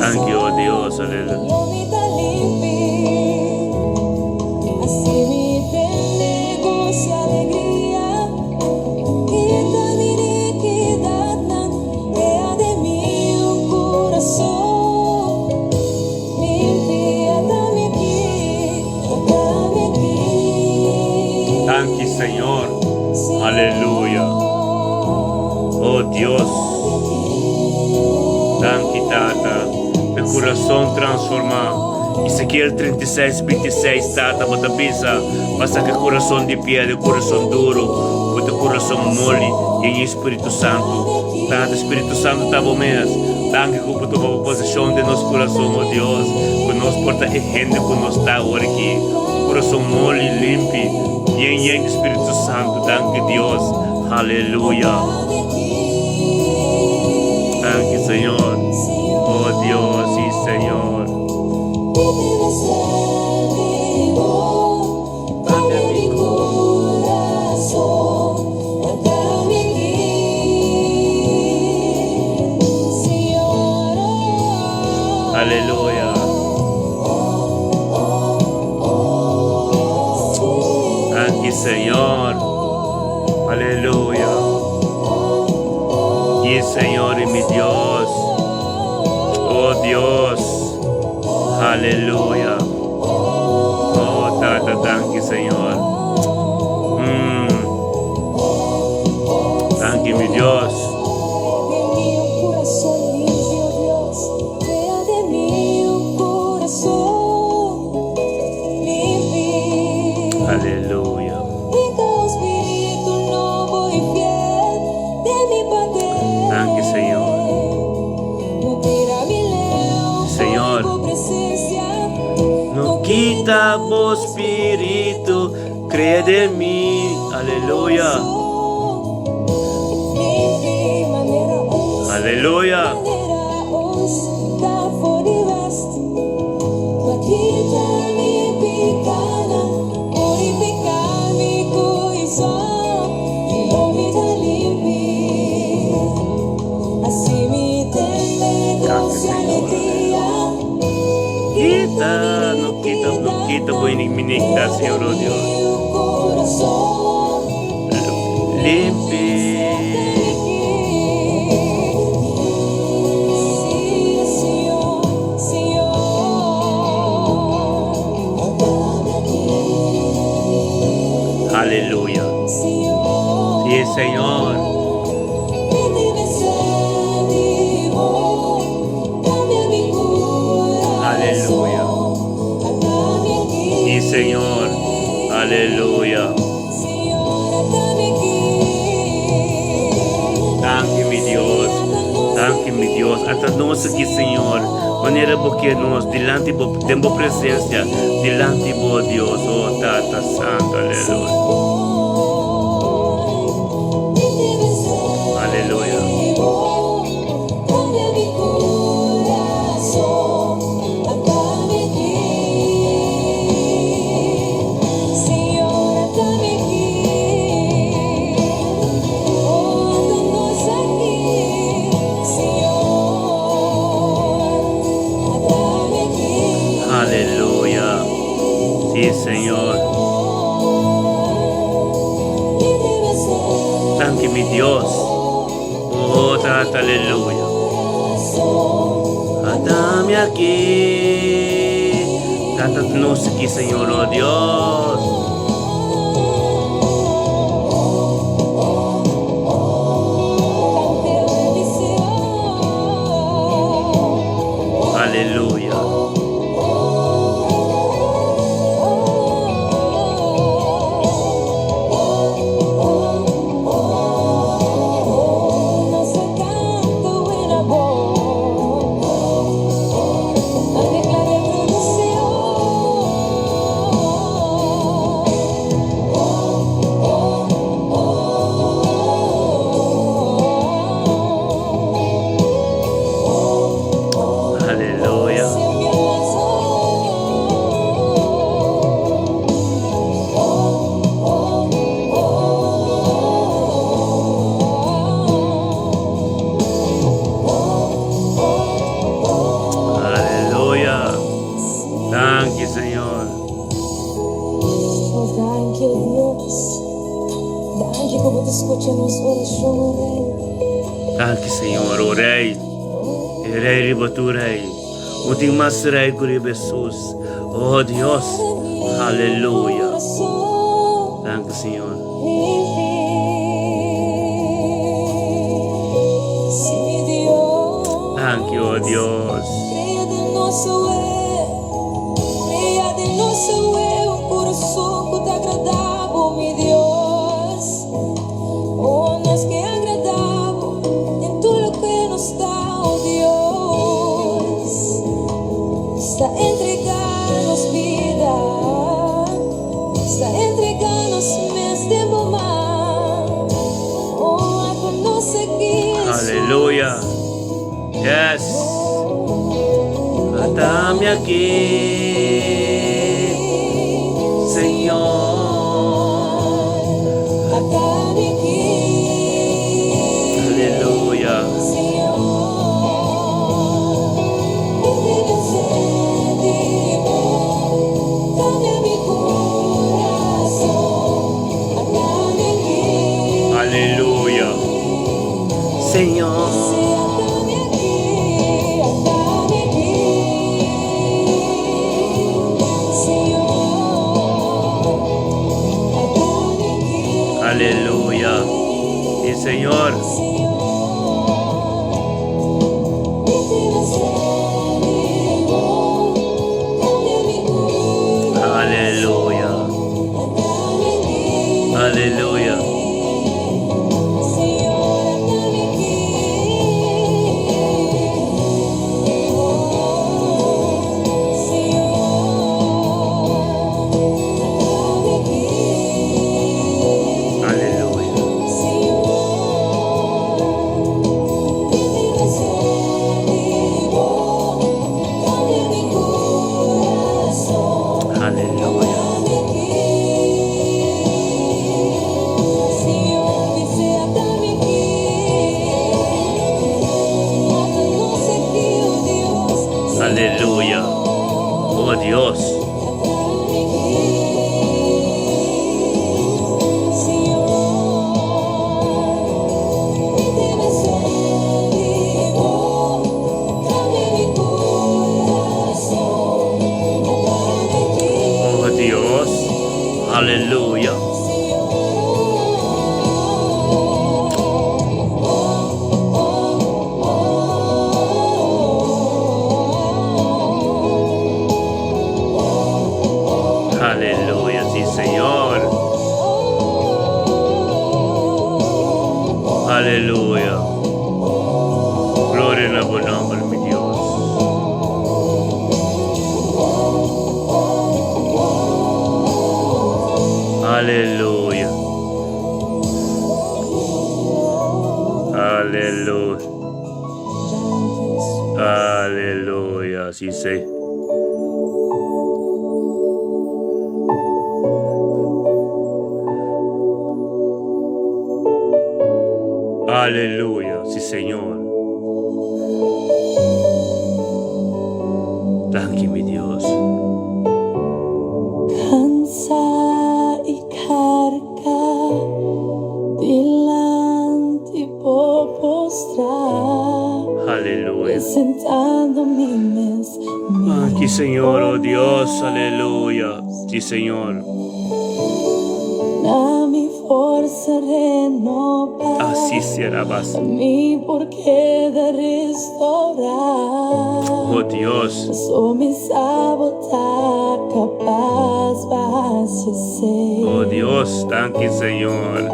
Danki, oh Dios, aleluya. Danki Señor. Aleluya. Oh Dios. Danki Tata. Mi corazón transforma. Ezequiel 36, 26, Tata, bo ta bisa, pa saca corazón di piedra, corazón duro, bo ta corazón moli, y en Spiritu Santo. Tata, Spiritu Santo ta bo mes. Danki ku bo tuma bo poseshon den nos kurason, o Dios, ku nos por ta e hende ku nos ta awor aki. Un kurason moli, limpi, yen yen di Spiritu Santu. Danki, Dios. Aleluya. Danki, Señor. O Dios, si, Señor. Aleluya. Danki Señor. Aleluya. Y Señor y mi Dios. Oh Dios. Aleluya. Oh Tata, danki Señor. Danki mi Dios. Aleluya. Danki Señor. Señor. No kita bo spiritu, crea den mi. Aleluya. Aleluya. Kita, no kita, no kita bo inikminikta, Señor, oh Dios. Limpi. Aleluya. Sí, Señor. Aleluya. Sí, Señor. Aleluya. Danki, mi Dios. Danki, mi Dios. Ata nos aki, Señor. Manera bo ke nos dilanti bo, den bo presencia, dilanti bo, Dios. Oh, Tata Santo. Aleluya. Aleluya. Aleluya. Sí, Señor. Danki, mi Dios. Oh, Tata, aleluya. Atami aki. Ata nos aki, Señor, oh Dios. Aleluya. Aleluya. Aleluya. Danki, Señor. Oh, danki, oh Dios. Danki ku bo ta skucha nos orashon, oh Rei. Danki, Señor, o Rei. E Rei riba tur rei. No tin mas rei ku riba Hesus. Oh Dios. Aleluya. Danki, Señor. Danki, oh Dios. Aleluya. Yes. Atami aki, Señor. Aleluya. Aleluya. Señor. Aleluya. Sí, Señor. Aleluya. Aleluya. Aleluya. Aleluya. Aleluya. Oh Dios. Oh Dios. Aleluya. Aleluya, sí, Señor. Aleluya. Gloria na bo nomber, mi Dios. Aleluya. Aleluya. Aleluya. Sí, sí. Aleluya. Sí, Señor. Danki, mi Dios. Kansa i karga dilanti bo postrá Aleluya. Presentando mi mes Danki, Sí, Señor, oh Dios, aleluya. Sí, Señor. Así será, bas. Oh Dios. Oh Dios, danki Señor.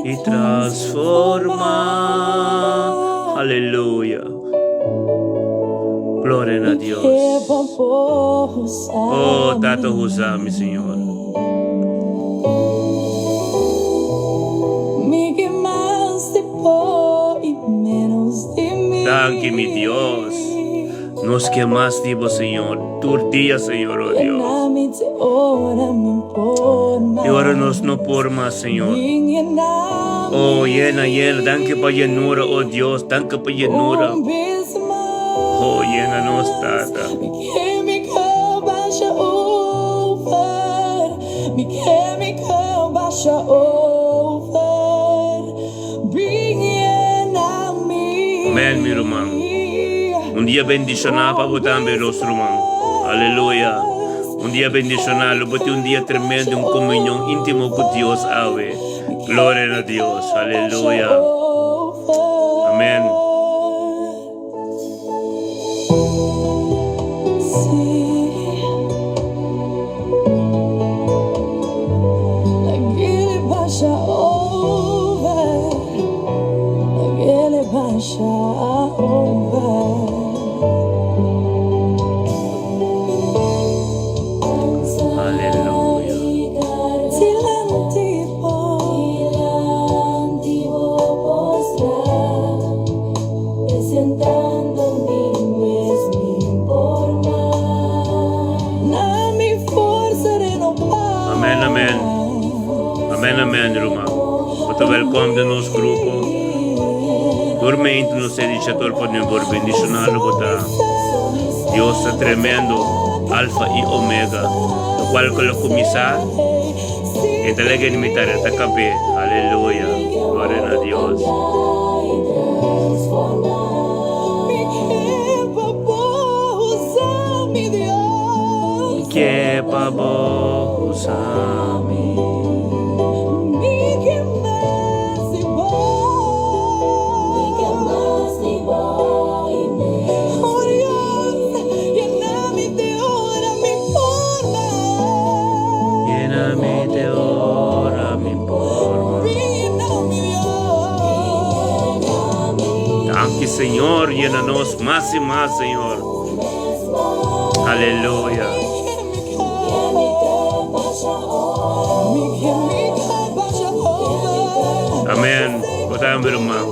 Y transforma. Aleluya. Gloria na Dios. Oh, Tata usa mi, Señor. Danki, mi Dios. Nos ke mas di bo, Señor. Tur dia, Señor, oh Dios. Y ora nos no por mas, Señor. Oh, yena, yena. Danki pa yenura, oh Dios. Danki pa yenura. Oh, yena nos, Tata. Amen, mi ruman. Un dia bendishoná pa bo tambe, nos ruman. Aleluya. Un dia bendishoná. Lo bo tin un dia tremendo, un komunion íntimo ku Dios awe. Gloria na Dios. Aleluya. Amen. Aleluya. Amen, amen. Amen, amen, ruman. Bo ta welkom den nos grupo. Durmente nos e dicha tur pa nos por bendiciona lo bo ta. Dios ta tremendo, Alfa y Omega. Locual cu lo cuminsa, e ta laga limitar, e ta cabe. Aleluya. Gloria na Dios. Ke pa bo usa mi. Yena mi te ora mi por mas. Danki Señor, yena nos mas y mas, Señor. Aleluya. Amen. Bo tambe, ruman.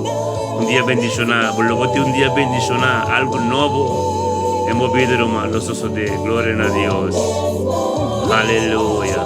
Un dia bendishoná. Bo lo bo tin un dia bendishoná. Algo nobo den bo bida, ruman, lo sosodé. Gloria na Dios. Aleluya.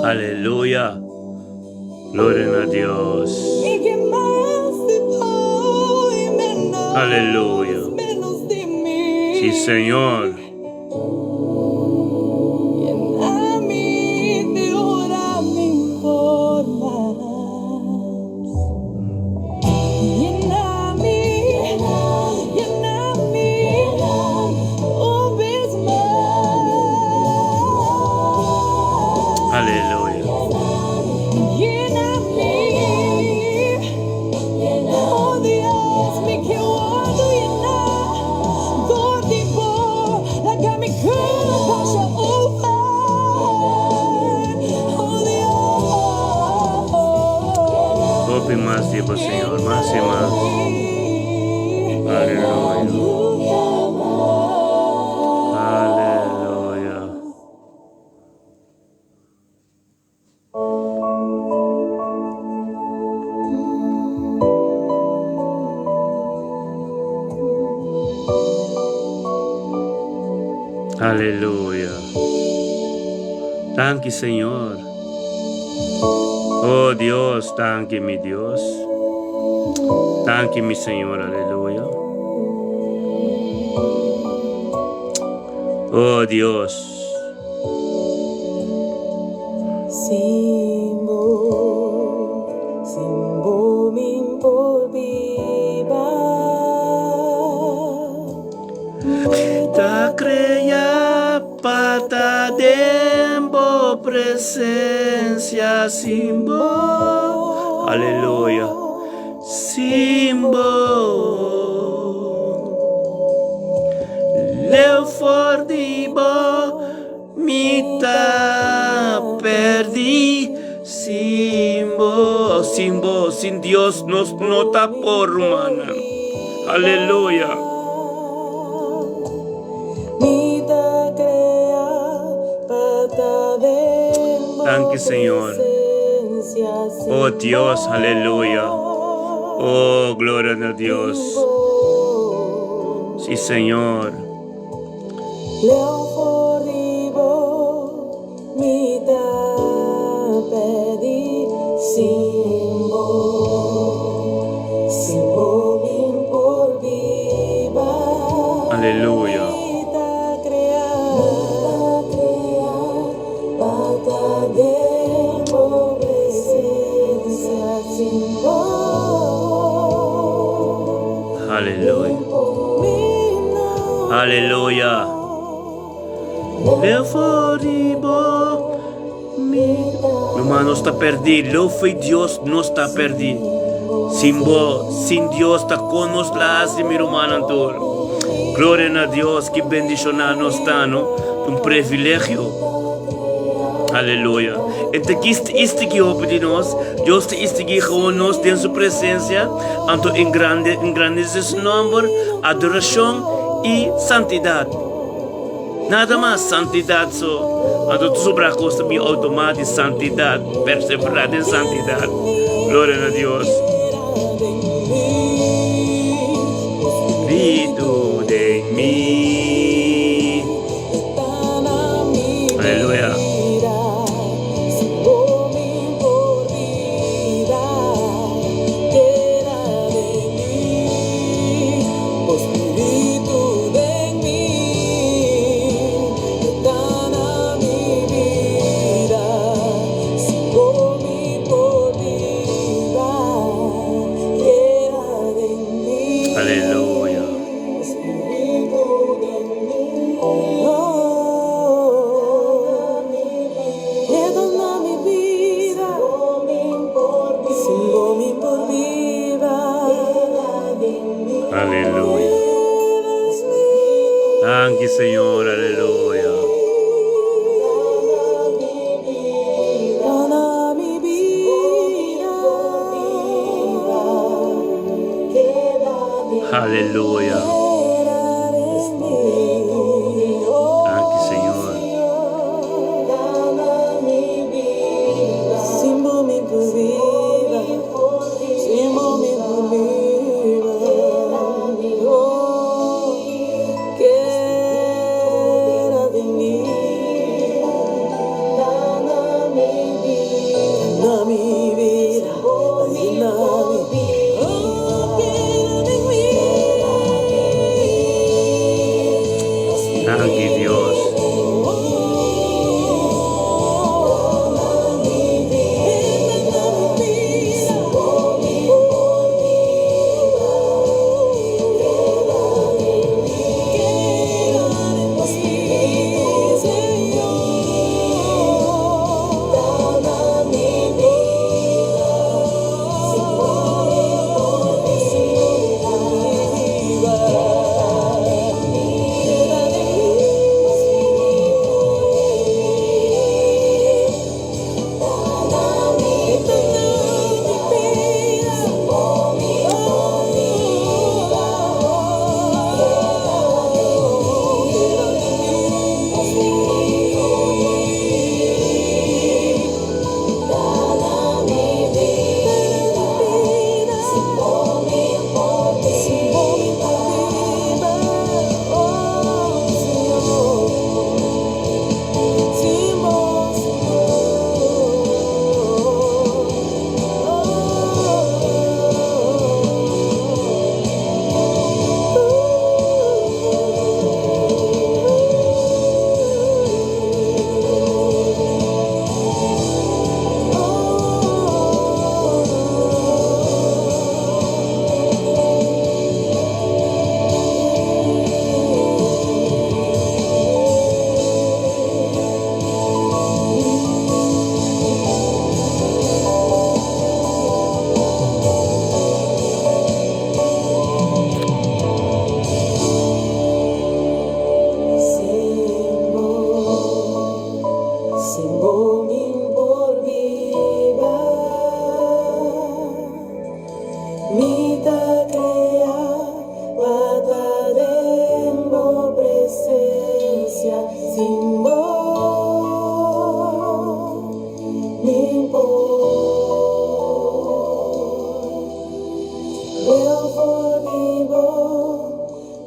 Aleluya. Gloria na Dios. Aleluya. Sí, Señor. Aleluya. Hopi mas di bo, Señor, mas y mas. Aleluya. Aleluya. Aleluya. Danki, Señor. Oh Dios, danki mi Dios. Danki mi Señor, aleluya. Oh Dios. Sin bo, sin bo min por biba. Ta krea pa ta den bo presensia sin bo. Aleluya. Sin bo. Leu for di bo mi ta perdí. Sin bo, sin bo, sin Dios nos no ta por, rumannan. Aleluya. Danki, Señor. Oh Dios, aleluya. Oh, gloria na Dios. Sí, Señor. Aleluya. Aleluya. Aleluya. Leu for di bo mi. Ruman, nos ta perdí. Leu fo'i Dios, nos ta perdí. Sin bo, sin Dios, ta kon nos la hasi, mi rumannan tur. Gloria na Dios ki bendishoná nos ta, no? Ta un privilegio. Aleluya. E ta kis ta istigí hopi di nos. Dios ta istigí gewoon nos den su presencia, anto engrande, engrandece su nomber, adoracion i santidad. Nada mas, santidad so. Anto tur sobra cos ta bin automatic, santidad, persevera den santidad. Gloria na Dios. Spiritu den mi. Aleluya. Aleluya. Aleluya. Danki, Señor. Aleluya. Aleluya. Danki, Señor.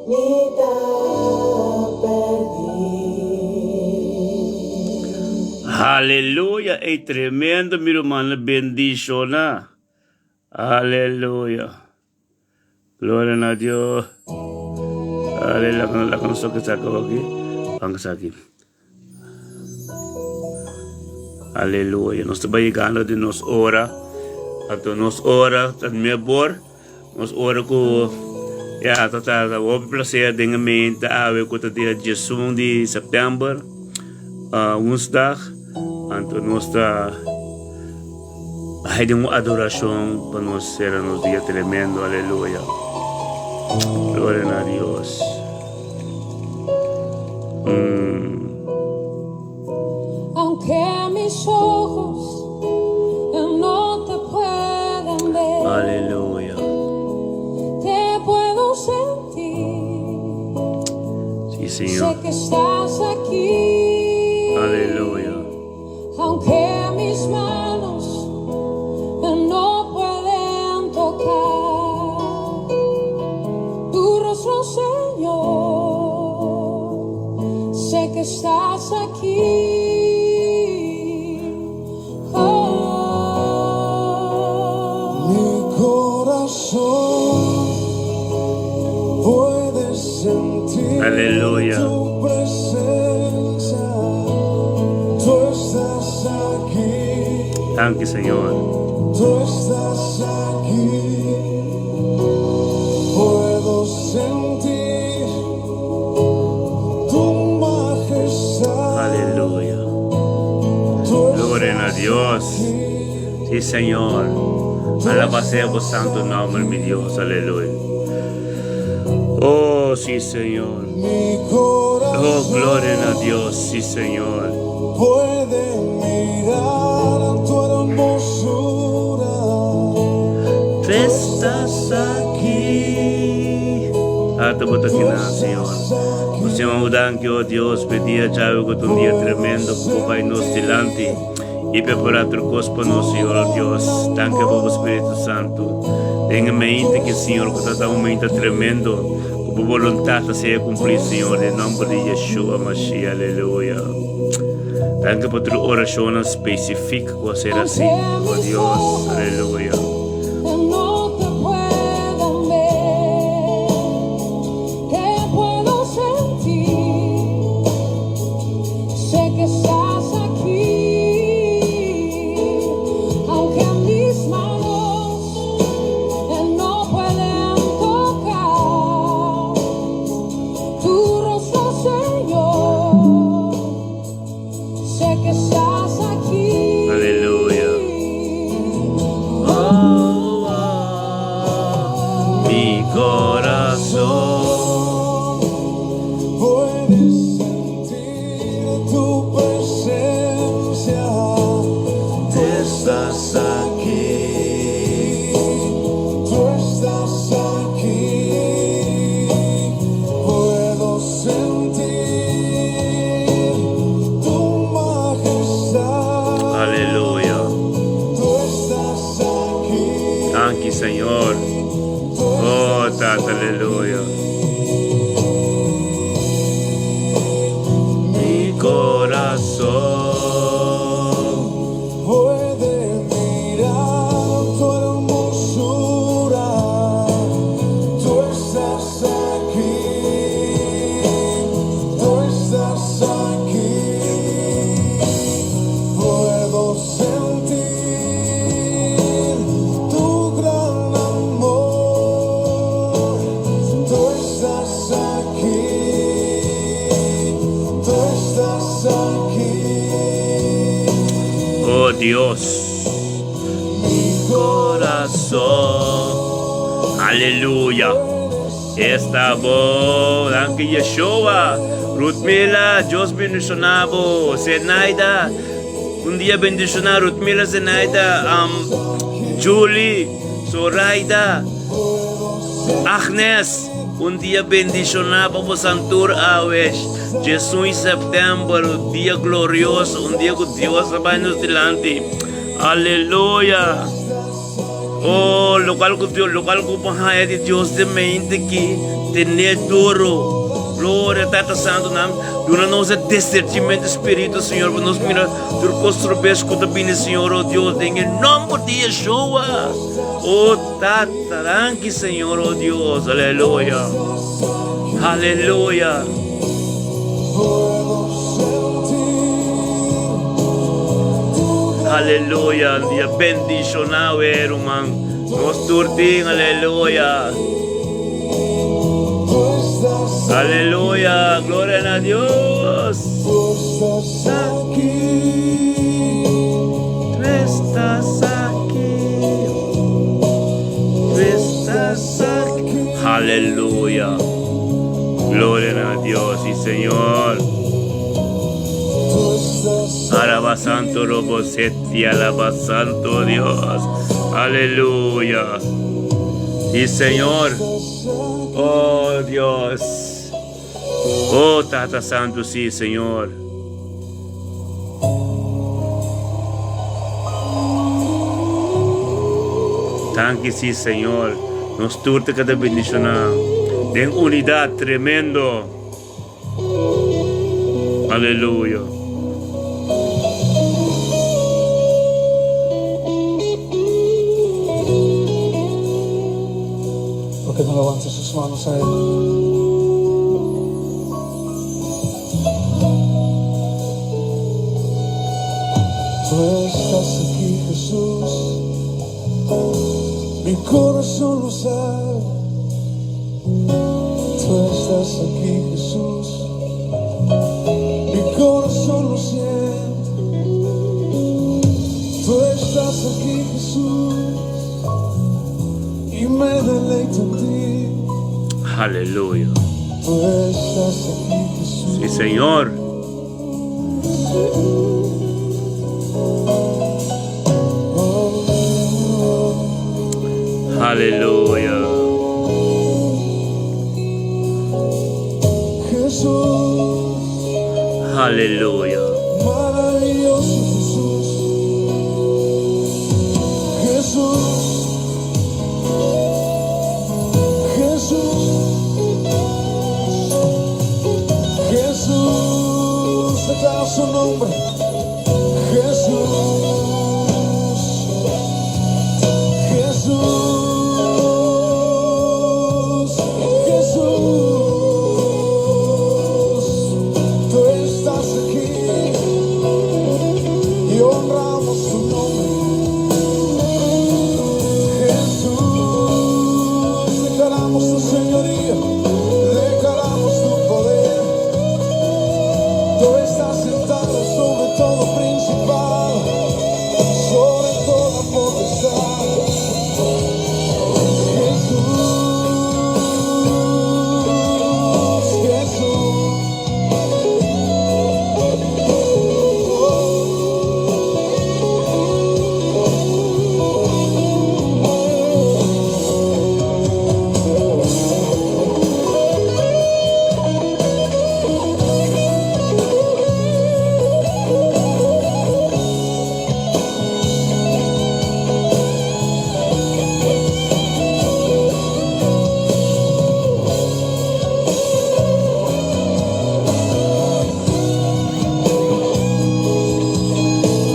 Mi ta perdí. Haleluya ey tremendo mi rumannan bendiciona aleluya gloria na Dios ale laga laga nos toca esaki aki ban esaki aleluya nos ta bai yegando di nos ora anto nos ora ta mebor. Nos ora ku ya ta ta ta hopi placer den e mente awe ku ta dia diesun di sèptèmber, woensdag, anto nos ta bai den un adorashon pa nos sera nos dia tremendo, aleluya. Gloria na Dios. Aunque mis ojos no te puedan ver. Aleluya. Te puedo sentir. Sí, Señor. Sé que estás aquí. Aleluya. Aunque mis manos no pueden tocar tu rostro, Señor. Sé que estás aquí. Oh. Mi corazón puede sentir Aleluya. tu presencia. Tú estás aquí. Danki, Señor. Tú estás aquí. Puedo sentir tu majestad. Aleluya. Tú Gloria na estás Dios. aquí. Sí, Señor. Alaba sea bo santo nomber, mi Dios. Aleluya. Oh, sí, Señor. Mi Oh, corazón gloria na Dios. Sí, Señor. puede mirar tu hermosura. Tú estás aquí. Ata bo ta kina, Señor. Nos yama danki, oh Dios, p'e dia djawe ku ta un dia tremendo ku bo bai nos dilanti i prepará tur kos pa nos, Señor, oh Dios. Danki pa bo Spiritu Santu. Den e mente ki, Señor, ku ta ta un mente tremendo, ku bo boluntat ta sea kumplí, Señor, den nòmber di Yeshua Mashiach. Aleluya. Danki pa tur orashonnan spesifik ku a ser hasí, Aunque oh mis Dios. ojos Aleluya. no te puedan ver, te puedo sentir. Sé que estás aquí, aunque mis manos no pueden tocar tu rostro, Señor. Sé que estás aquí. Aleluya. Oh, oh, mi corazón. Puedes sentir tu presencia. Tú estás aquí. Tú estás aquí. Puedo sentir tu majestad. Aleluya. Tú estás aquí. Danki, Señor. Tú Oh, estás Tata, aleluya. Mi corazón. Puede mirar tu hermosura. Tú estás aquí. Tú estás aquí. Puedo sentir tu gran amor. Tú estás aquí. Tú estás aquí. Oh, Dios. Mi corazón. Aleluya. Esta bo. Danki Yeshua. Ruthmila, Dios bendishoná bo. Zenaida. Un dia bendishoná Ruthmila, Zenaida. Julie, Zoraida, Agnes. Un dia bendishoná pa boso tur awe. 11 sèptèmber, un dia glorioso, un dia ku Dios ta bai nos dilanti. Aleluya. Oh, lokual ku Dios, lokual ku bo haya di Dios den mente ki. Tené duro. Gloria Tata Santo nan duna nos e discernimiento spirito Señor pa nos mira tur cos robes cu ta bini Señor oh Dios den e nomber di Yeshua oh Tata danki Señor oh Dios aleluya aleluya. Aleluya dia bendiciona we ruman nos tur tin aleluya. Aleluya, gloria na Dios. Tú estás aquí. Tú estás aquí. Aleluya. Gloria na Dios y Señor. Alaba Santo Robo Seti, alaba Santo Dios. Aleluya. Y Señor. Oh Dios. Oh Tata Santo, sí, Señor. Danki, sí, Señor. Nos tur te kada bendicioná. Den unidad tremendo. Aleluya. ¿Por qué no levanta sus manos a Él? Tú estás aquí, Jesús. Mi corazón lo sabe. Tú estás aquí, Jesús. Mi corazón lo siente. Tú estás aquí, Jesús. Y me deleito en ti. Aleluya. Tú estás aquí, Jesús. Sí, Señor. Oh, Aleluya. Jesús. Aleluya. Maravilloso Jesús. Jesús. Jesús. Jesús. Declara su nombre. Jesús. Jesús. Jesús. Tú estás aquí y honramos tu nombre. Jesús, declaramos tu señoría, declaramos tu poder. Tú estás sentado sobre todo principado, sobre toda potestad. Jesús, Jesús.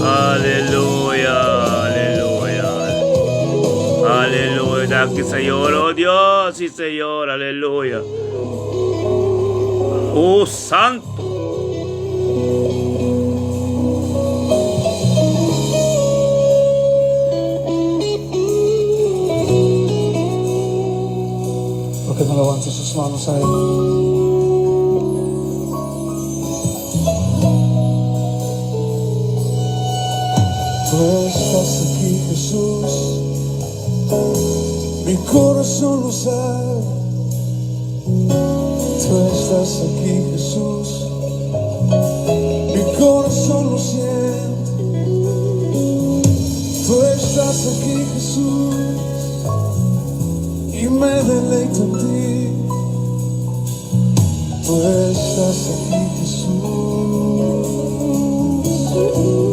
Aleluya, aleluya. Aleluya. Danki, Señor. Oh Dios, sí, Señor. Aleluya. Oh Santo. ¿Por qué no levanta sus manos a Él? Tú estás aquí, Jesús. Mi corazón lo sabe. Tú estás aquí, Jesús. Mi corazón lo siente. Tú estás aquí, Jesús. Y me deleito en ti. Tú estás aquí, Jesús. Oh, oh.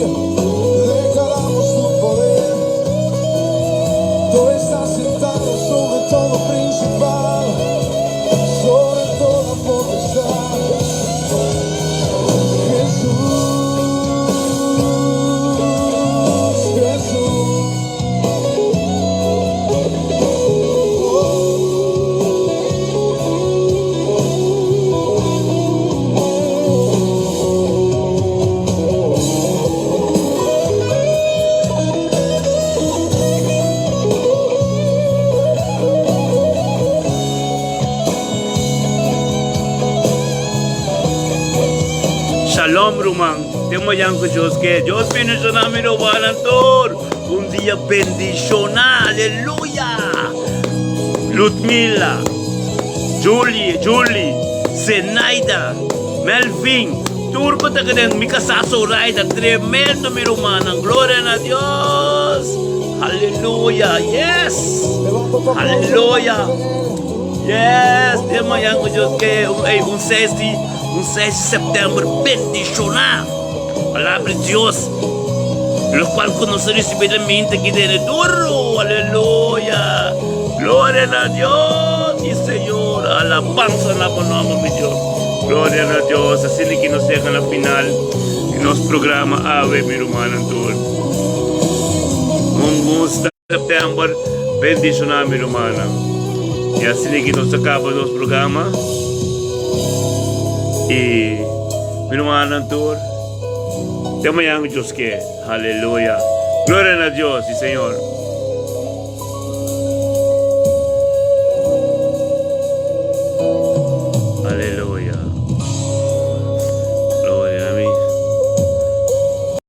Declaramos tu poder. Tú estás sentado sobre todo principal, sobre toda potestad. Jesús, Jesús. Shalom ruman, te mañan ku Dios ke. Dios bendiciona mi rumannan tur. Un dia bendiciona, aleluya. Ludmila, Julie, Julie, Zenaida, Melvin, tur ku ta keden mi kasá Zoraida, tremendo mi rumannan. Gloria na Dios. Aleluya, yes. Levanta tu aplauso Aleluya. delante de Él. Yes, te mañan ku Dios ke. Ey, un 6 di un 6 di sèptèmber bendishoná. Palabra di Dios, lo cual ku nos a risibí den mente aki den e duru. Aleluya. Gloria na Dios y Señor. Alabanza na bo nomber, mi Dios. Gloria na Dios. Asina ki nos yega na final di nos programa awe, mi rumannan tur. Un gusta sèptèmber bendishoná, mi rumannan. Y asina ki nos a kaba nos programa. Y mi rumannan tur, te mañan ku Dios ke. Aleluya. Gloria na Dios y Señor.